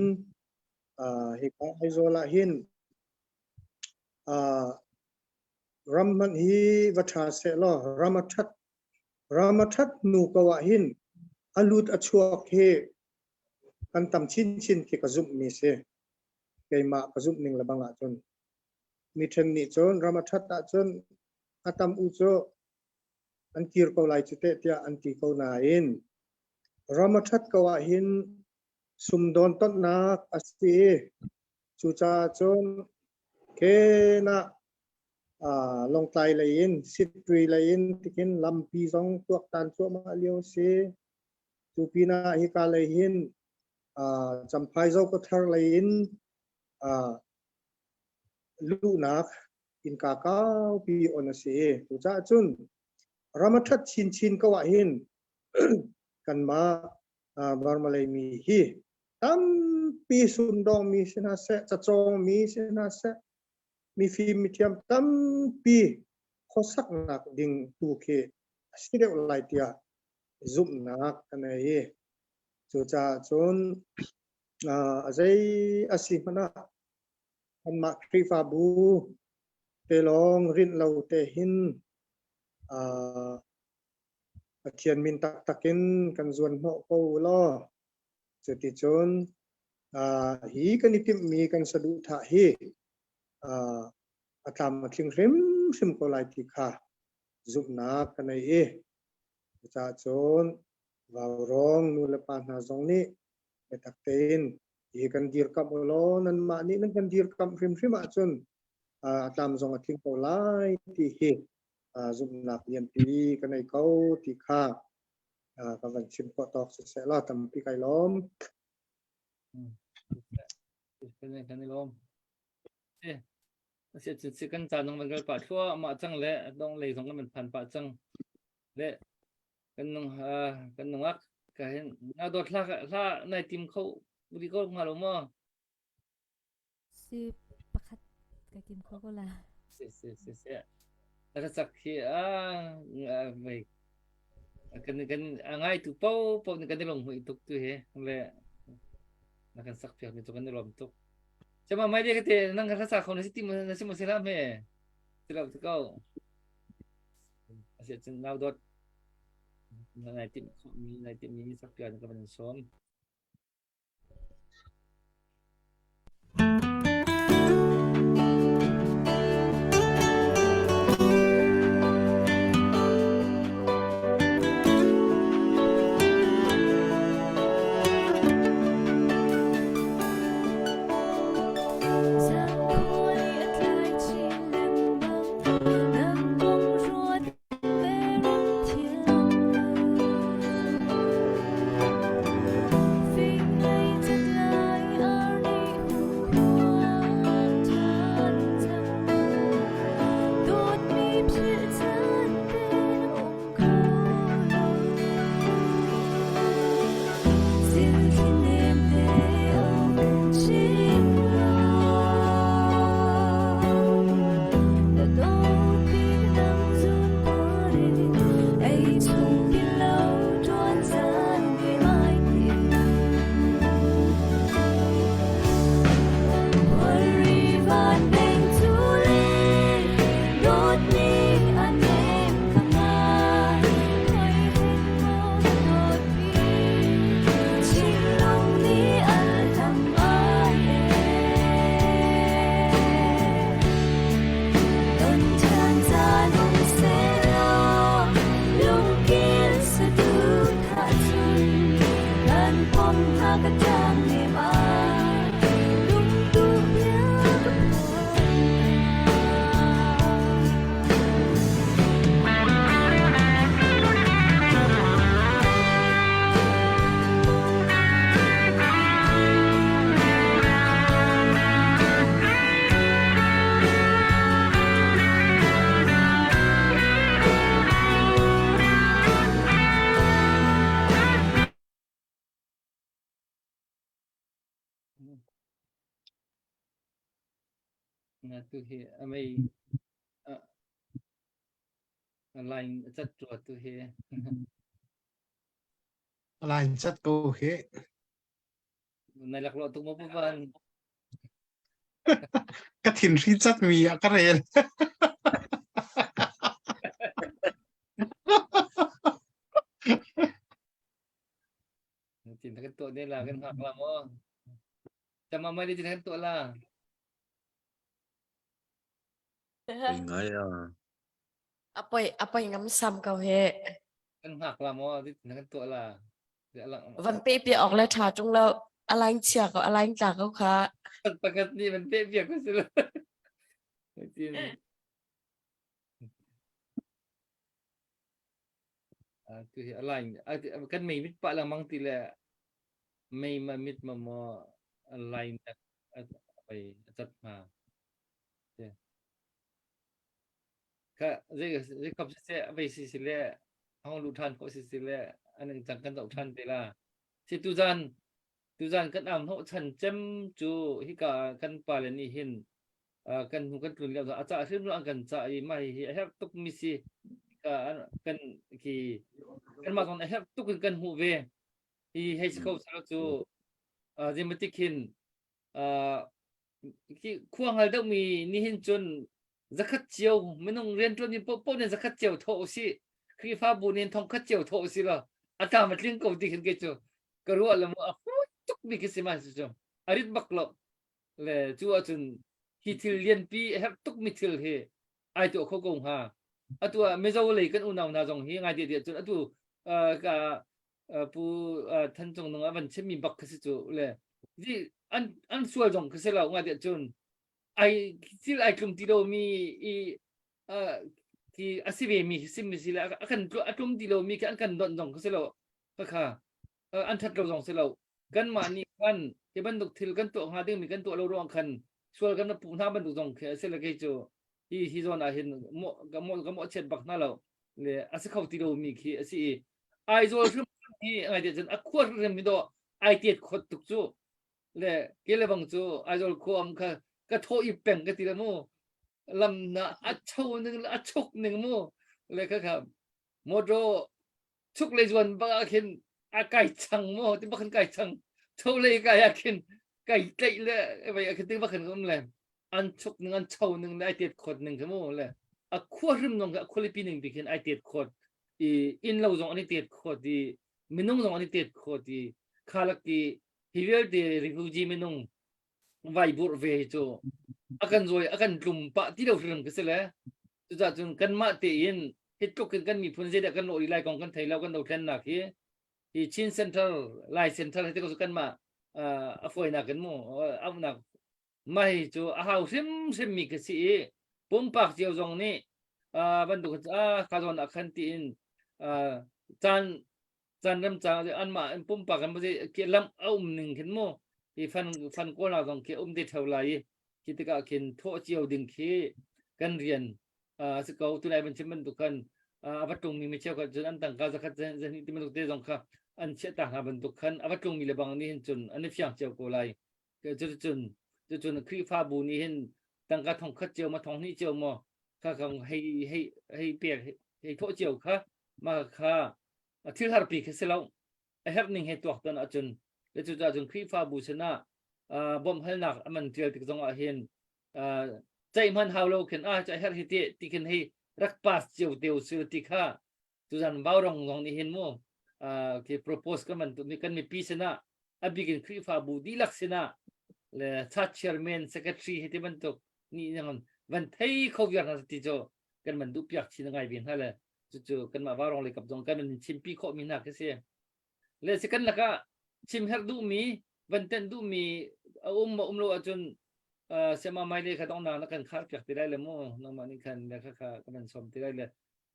hika Aizawl ah hin ram hmanh hi va ṭha sehlaw ram a ṭhat ram a ṭhat hnu ko ah hin a lut a chuak hi kan tam chinchin khi ka zumhmi si. Keimah ka zumh ning lebang ahcun. Mi ṭhen nih cun ram a ṭhat ahcun a tam u cu an kir ko lai cu teh tiah an ti ko nain. Ram a ṭhat ko ahhin sumdawn tonnak a si i cucaah cun kenah Lawngtlai lei in Sittwe lei in tikin lampi zong tuaktan cuahmah lio a si. Cu pinah hika lei hin Champhai Zokathar lei in luhnak innka kaupi on a si. Cucaah cun ram a ṭhat chinchin ko ahhin kanmah Burma lei mi hi tampi sumdawngmi si hna seh, cacawngmi si hna seh, mifim mithiam tampi khuasaknak ding tu khi a si deuh lai tiah zumhnak ka nei i cucaah cun a zei a si hmanh ah kanmah Khrihfabu te lawng rinh lo te hin Pathian min taktak in kan zuan hnawh ko u law cuticun hi kan i timhmi kan saduhthah hi a tlam a tling hrimhrim ko lai ti kha zumhnak ka nei i cucaah cun vaurawng nu le pa hna zong nih biatak tein hi kan dirkamh u law nanmah nih nan kan dirkamh hrimhrim ahcun a tlam zong a tling ko lai ti hi zumhnak lianpi ka nei ko ti kha ka van chim khawh tawk siseh law tampi kai lawm. Kan i lawm. Si si kan ca nong van kal pah thluah mah cang le dong lei zong kan van phan pah cang le kan nung kan nungak ka hin na dawt hla hla nai tim kho budi ko hnga lo maw Si pakhat ka tim kho ko la. Si si si si. Ka sak hi a vei kan kan a ngai tu po po ni kan i lung hui tuk tu he le na kan sak piak mi tu kan i lawm tuk. Chama mai de te nang ka sa kho na si ti na si mo si la me. Si lo ko. Asi cun nau dot na nai tim mi nai tim mi sak piak ka van som. Na tu hi a mei a line a cat tua tu hi. A line cat ko hi. Na laklawh tuk maw pavan? Ka thinhri cat mi ah ka rel. Tin kan tuah ne la kan hngak la maw? Tama mai tin kan tuah la. Ngai a. Apoi apoi ngam sam ko he. Kan hngak la maw? Tin kan tuah la. Van pe pi awk le ṭha ṭung lo. A line chia ko, a line tla ko kha. Pakhat nih van pe piak ko si lo. Tu hi a line kan mei mit pah lengmang ti le mei ma mit ma maw a line a a cat hnga. Kha zei zei khop siseh a vei si si le hong lu ṭhan khawh si si le an cang kan zoh ṭhan te la. Si tuzan tuzan kan am hnawh chan cem cu hika kan pale nih hin kan hnu kan tlun lio a cah hrim an kan cah i mah hi a herh tuk mi si kan khi kanmah zong a herh tuk in kan hmuh ve hi hei si kho selo cu zeimatik hin khua hngal deuhmi nihin cun zakhat cio minung rianṭuan mi paohpaoh nih zakhat cio thawh usih Khrihfabu nih thongkhat cio thawh usih law a tlam a tling ko ti khin kei cu ka ruah le mu a fawi tuk mi khi si ma cu a rit bak lo le cu ahcun hi thil lianpi a herh tuk mi thil hi ai tuah kho ko hnga atu ah Mizo lei kan unau hna zong hi ngai te cun atu ka pu Than Cung Nung a van chimmi bak khi si cu le an an sual zong khi si lo ngai te cun ai thil ai tlum ti lo mi i khi a si ve mi sim mi si le a kan a tlum ti lo mi khi an kan donh zong khi si lo kha an that lo zong si lo kanmah nih khan hi bantuk thil kan tuah hnga dingmi kan tuah lo ruang khan sual kan puh hna bantuk zong khi a si le kei cu hi hi zawn ah hin mo ka mo ka mo chiat bak hna lo le a si kho ti lo mi khi a si i Aizawl hrim hi ngai te cun a khuar hrim mi do ai tiat khot tuk cu le ke le bang cu Aizawl khua am kha ka thaw i peng ka ti le mu lam na a cho ning a chuk ning mu le kha kha motor chuk lei zuan bak ah khin a kai chang mu ti bak khin kai chang cho lei kai ah khin kai tlaih le vai a khin ti bak khin um le an chuk ning an cho ning le ai tet khot ning khi mu le a khua hrim nong a khualipi ning bi khin ai tet khot i inn lo zong an i tet khot i minung zong an i tet khot i khalak i hi vialte refugee minung vai burh ve hi cu a kan zawi a kan tlum pah ti lo hrim ka si le cucaah cun kanmah tein hi tluk in kan miphun zeidah kan lawh rih lai kong kan thei lo kan dothlennak hi hi Chin Central Lai Central hi te ko cu kanmah a fawinak in mu auhnak mah hi cu a hau hrimhrim mi ka si i pumpak cio zong nih bantuk a kha zawn ah khan tiin caan caan ram cang anmah in pumpak in ke lam a um ning khin mu hi fan fan kawl nak zong khi um te theo lai i khi tikah khin thawh cio ding khi kan rian a si ko tunai ban chim bantuk khan a va tlungmi mi cheukhat cun an tangka zakhat zahnih ti bantuk te zong kha an chiah ta hna bantuk khan a va tlungmi le bang nih hin cun an i fiang cio ko lai cucun cucun Khrihfabu nih hin tangka thong khat cio ma thong hnih cio maw kha kong hei hei hei pek hei thawh cio kha mah kha thil harpi khi si lo a herh ning he tuak tan ahcun le cucaah cun Khrihfabu sinah bawmh halnak a man tial tik zong ah hin ceih hman hau lo khin a ca herh hi ti ti khin hei rak pass cio teu sil ti kha tuzan vaurong zong nih hin mu khi propose kan man tu kan mipi sinah a bik in Khrihfabu dihlak sinah le church chairman secretary hi ti bantuk nih van thei kho viar hna ti cu kan man duh piak chin ngai ve hna le cucu kanmah vaurong lei kap zong kan in chimpi khawh mi hna khi si le si kan lakah chim herh duhmi van tenh duhmi a um ma um lo ahcun siama mai le kha dongnak na kan khar piak ti lai le mu nangmah nih khan le kha kha kan van som ti lai le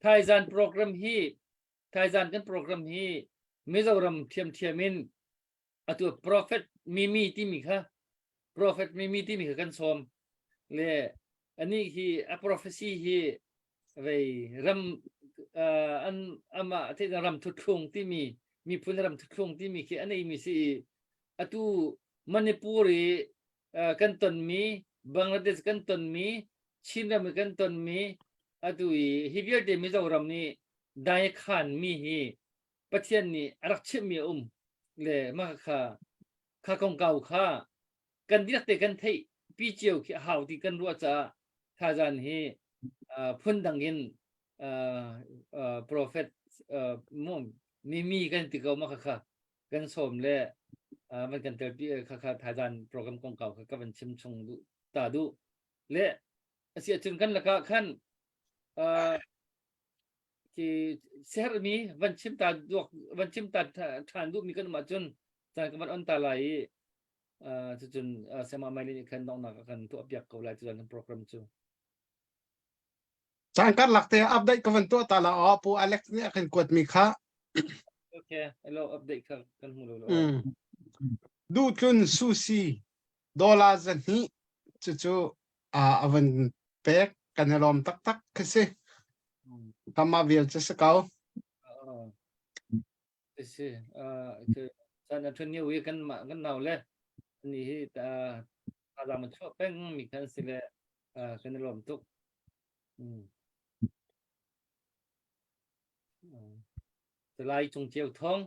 thaizan program hi thaizan kan program hi Mizoram thiamthiam in atu prophet Mimi timi kha prophet Mimi timi kha kan sawm le ani hi a prophecy hi vei ram an ama te ram thuthlung timi miphun ram thuthlung timi khi anei mi si atu Manipur i kan tonmi Bangladesh kan tonmi Chinram i kan tonmi atu i hi vialte Mizoram nih dai khan mi hi Pathian nih a rak chimhmi a um le mah kha kha kongkau kha kan dihlak te kan theih pi cio khi a hau ti kan ruah caah thazan hi phundang in prophet mimi kan ti ko ma kha kha kan sawm le van kan telpi kha kha thazan program kongkau kha ka van chim chung duh ta duh le asi ahcun kan lakah khan. Khi siaherhmi van chim ta duak van chim ta ṭhan duhmi kan um ahcun caan kan van on ta lai i cucun Sayama Mai nih khan donghnak a kan tuah piak ko lai tutan kan program cu. Caan karlak te update ka van tuah ta la aw Pu Alex nih a kan kuatmi kha. Okay, hello update kha kan hmu lo lo. Mm. Duhtlun Susi dollar zahnih cucu a van pek kan i lawm taktak khi si. Kama vial cu si ko. Si caan a ṭhun i kan mah kan nau le ni hi thazaang a chuah peng mi kan si le kan i lawm tuk. Salai Cung Ceu Thawng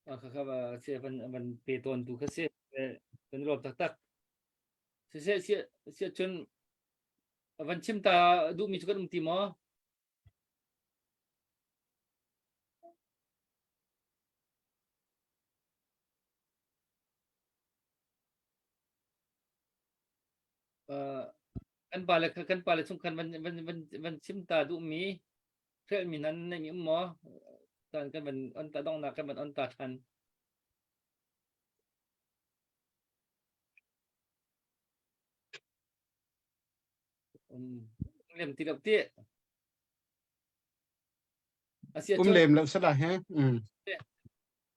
kha kha van van pe tawn tu kha si kan i lawm taktak. Siseh siah cun van chim ta duhmi cu kan um ti maw? Uh, kan pale kan pale chung khan van van van van chim ta duhmi hrelmi nan nei um maw? Tan kan van on ta dongnak kan van on ta than. Um, lem ti lo ti. Asi Um lem lo sala he. Mm.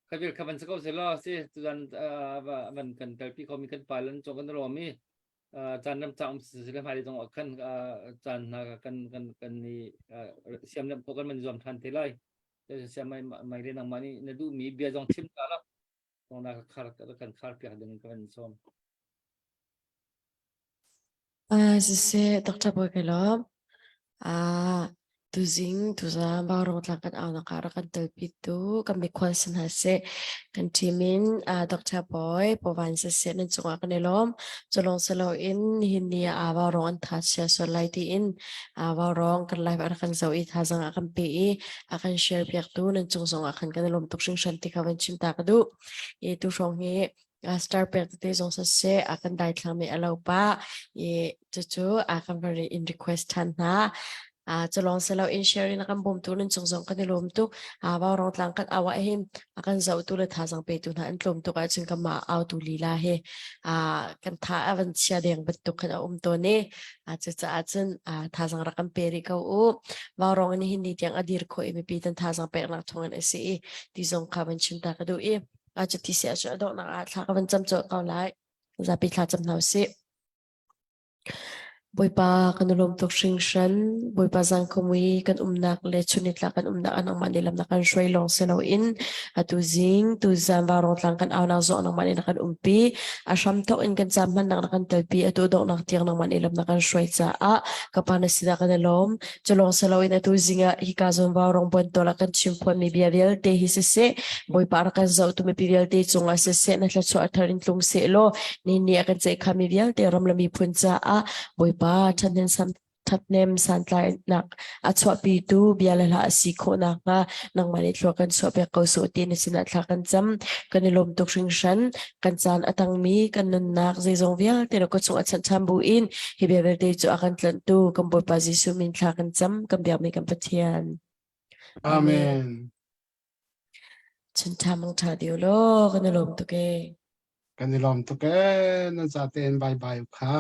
Khabil khaban sa ko se lo si tuan van kan telpi kho mi kan palan chong kan ro mi chan ram cha um si le hmai zong khan chan na kan kan kan ni siam lam ko kan man zuam than te lai siam mai mai le nang ma ni na du mi bia zong chim ta la tong na khar kan khar piak ding kan som. Ah, siseh, Dr. Bawi ka lawm. Ah, tuzing tuzaan Vaurawng tlang kan aunak ah rak kan telpitu kan mikhual si hna seh. Kan team in ah, Dr. Bawi Pawan siseh nan cungah kan i lawm. Culawng siloin nihin ni ah Vaurawng an tha chia sual lai tiin ah Vaurawng kan live ah rak kan zoh i thazaang a kan pe i a kan share piaktu nan cung zong ah khan kan i lawm tuk hringhran ti kha van chim ta ka duh. I tu hrawng hi star pek tete zong siseh a kan daithlang mi a lo pah i cucu a kan van in request than hna. Uh, culong selo in sharing a kan bawmtu nan cung zong kan i lawm tuk. Uh, Vaurawng tlang kan au ah hin a kan zohtu le thazang petu hna an tlawm tuk ahcun kanmah autu lila hi uh, kan tha a van chia deng bantuk khan a um tawn i uh, cucaah cun uh, thazang rak kan pe rih ko u. Vaurawng in hin ni tiang a dir khawh i mipi tan thazang peknak thawng in a si i ti zong kha van chim ta ka duh i a cuti si ahcun a donghnak ah thla ka van cam colh ko lai. Zapi thla cam hna usih. Bawipa kan i lawm tuk hringhran. Bawipa zangkhumui kan umnak le chunnitlak kan umnak ah nangmah nih lam na kan hruai lawng si loin atu zing tuzan vaurawng tlang kan aunak zong nangmah nih na kan umpi. A hramthawk in kan caan hmannak na kan telpi atu donghnak tiang nangmah nih lam na kan hruai caah ka pa na sinah kan i lawm. Culawng si loin atu zing ah hika zawn vaurawng buantawl ah kan chimphuanmi bia vialte hi siseh, Bawipa rak kan zohtu mipi vialte cungah siseh, na thluachuah thar in tlung seh law, ni nih a kan ceihkhami vialte ram le miphun caah Bawipa ṭhathnem sam ṭhathnem santlainak a chuahpitu bia le hla a si khawh nakhnga nangmah nih thlua kan chuahpiak ko sawh ti na sinah thla kan cam. Kan i lawm tuk hringhran. Kan caan a tangmi kan nunnak zeizong vialte na kut chung a chanh ṭhan buin hi bia vialte cu a kan tlanhtu kan Bawipa Jesuh min thla kan cam kan biakmi kan Pathian. Amen. Chun ṭha mang ṭha deu law kan i lawm tuk ee. Kan i lawm tuk ee nan za tein bye bye kha.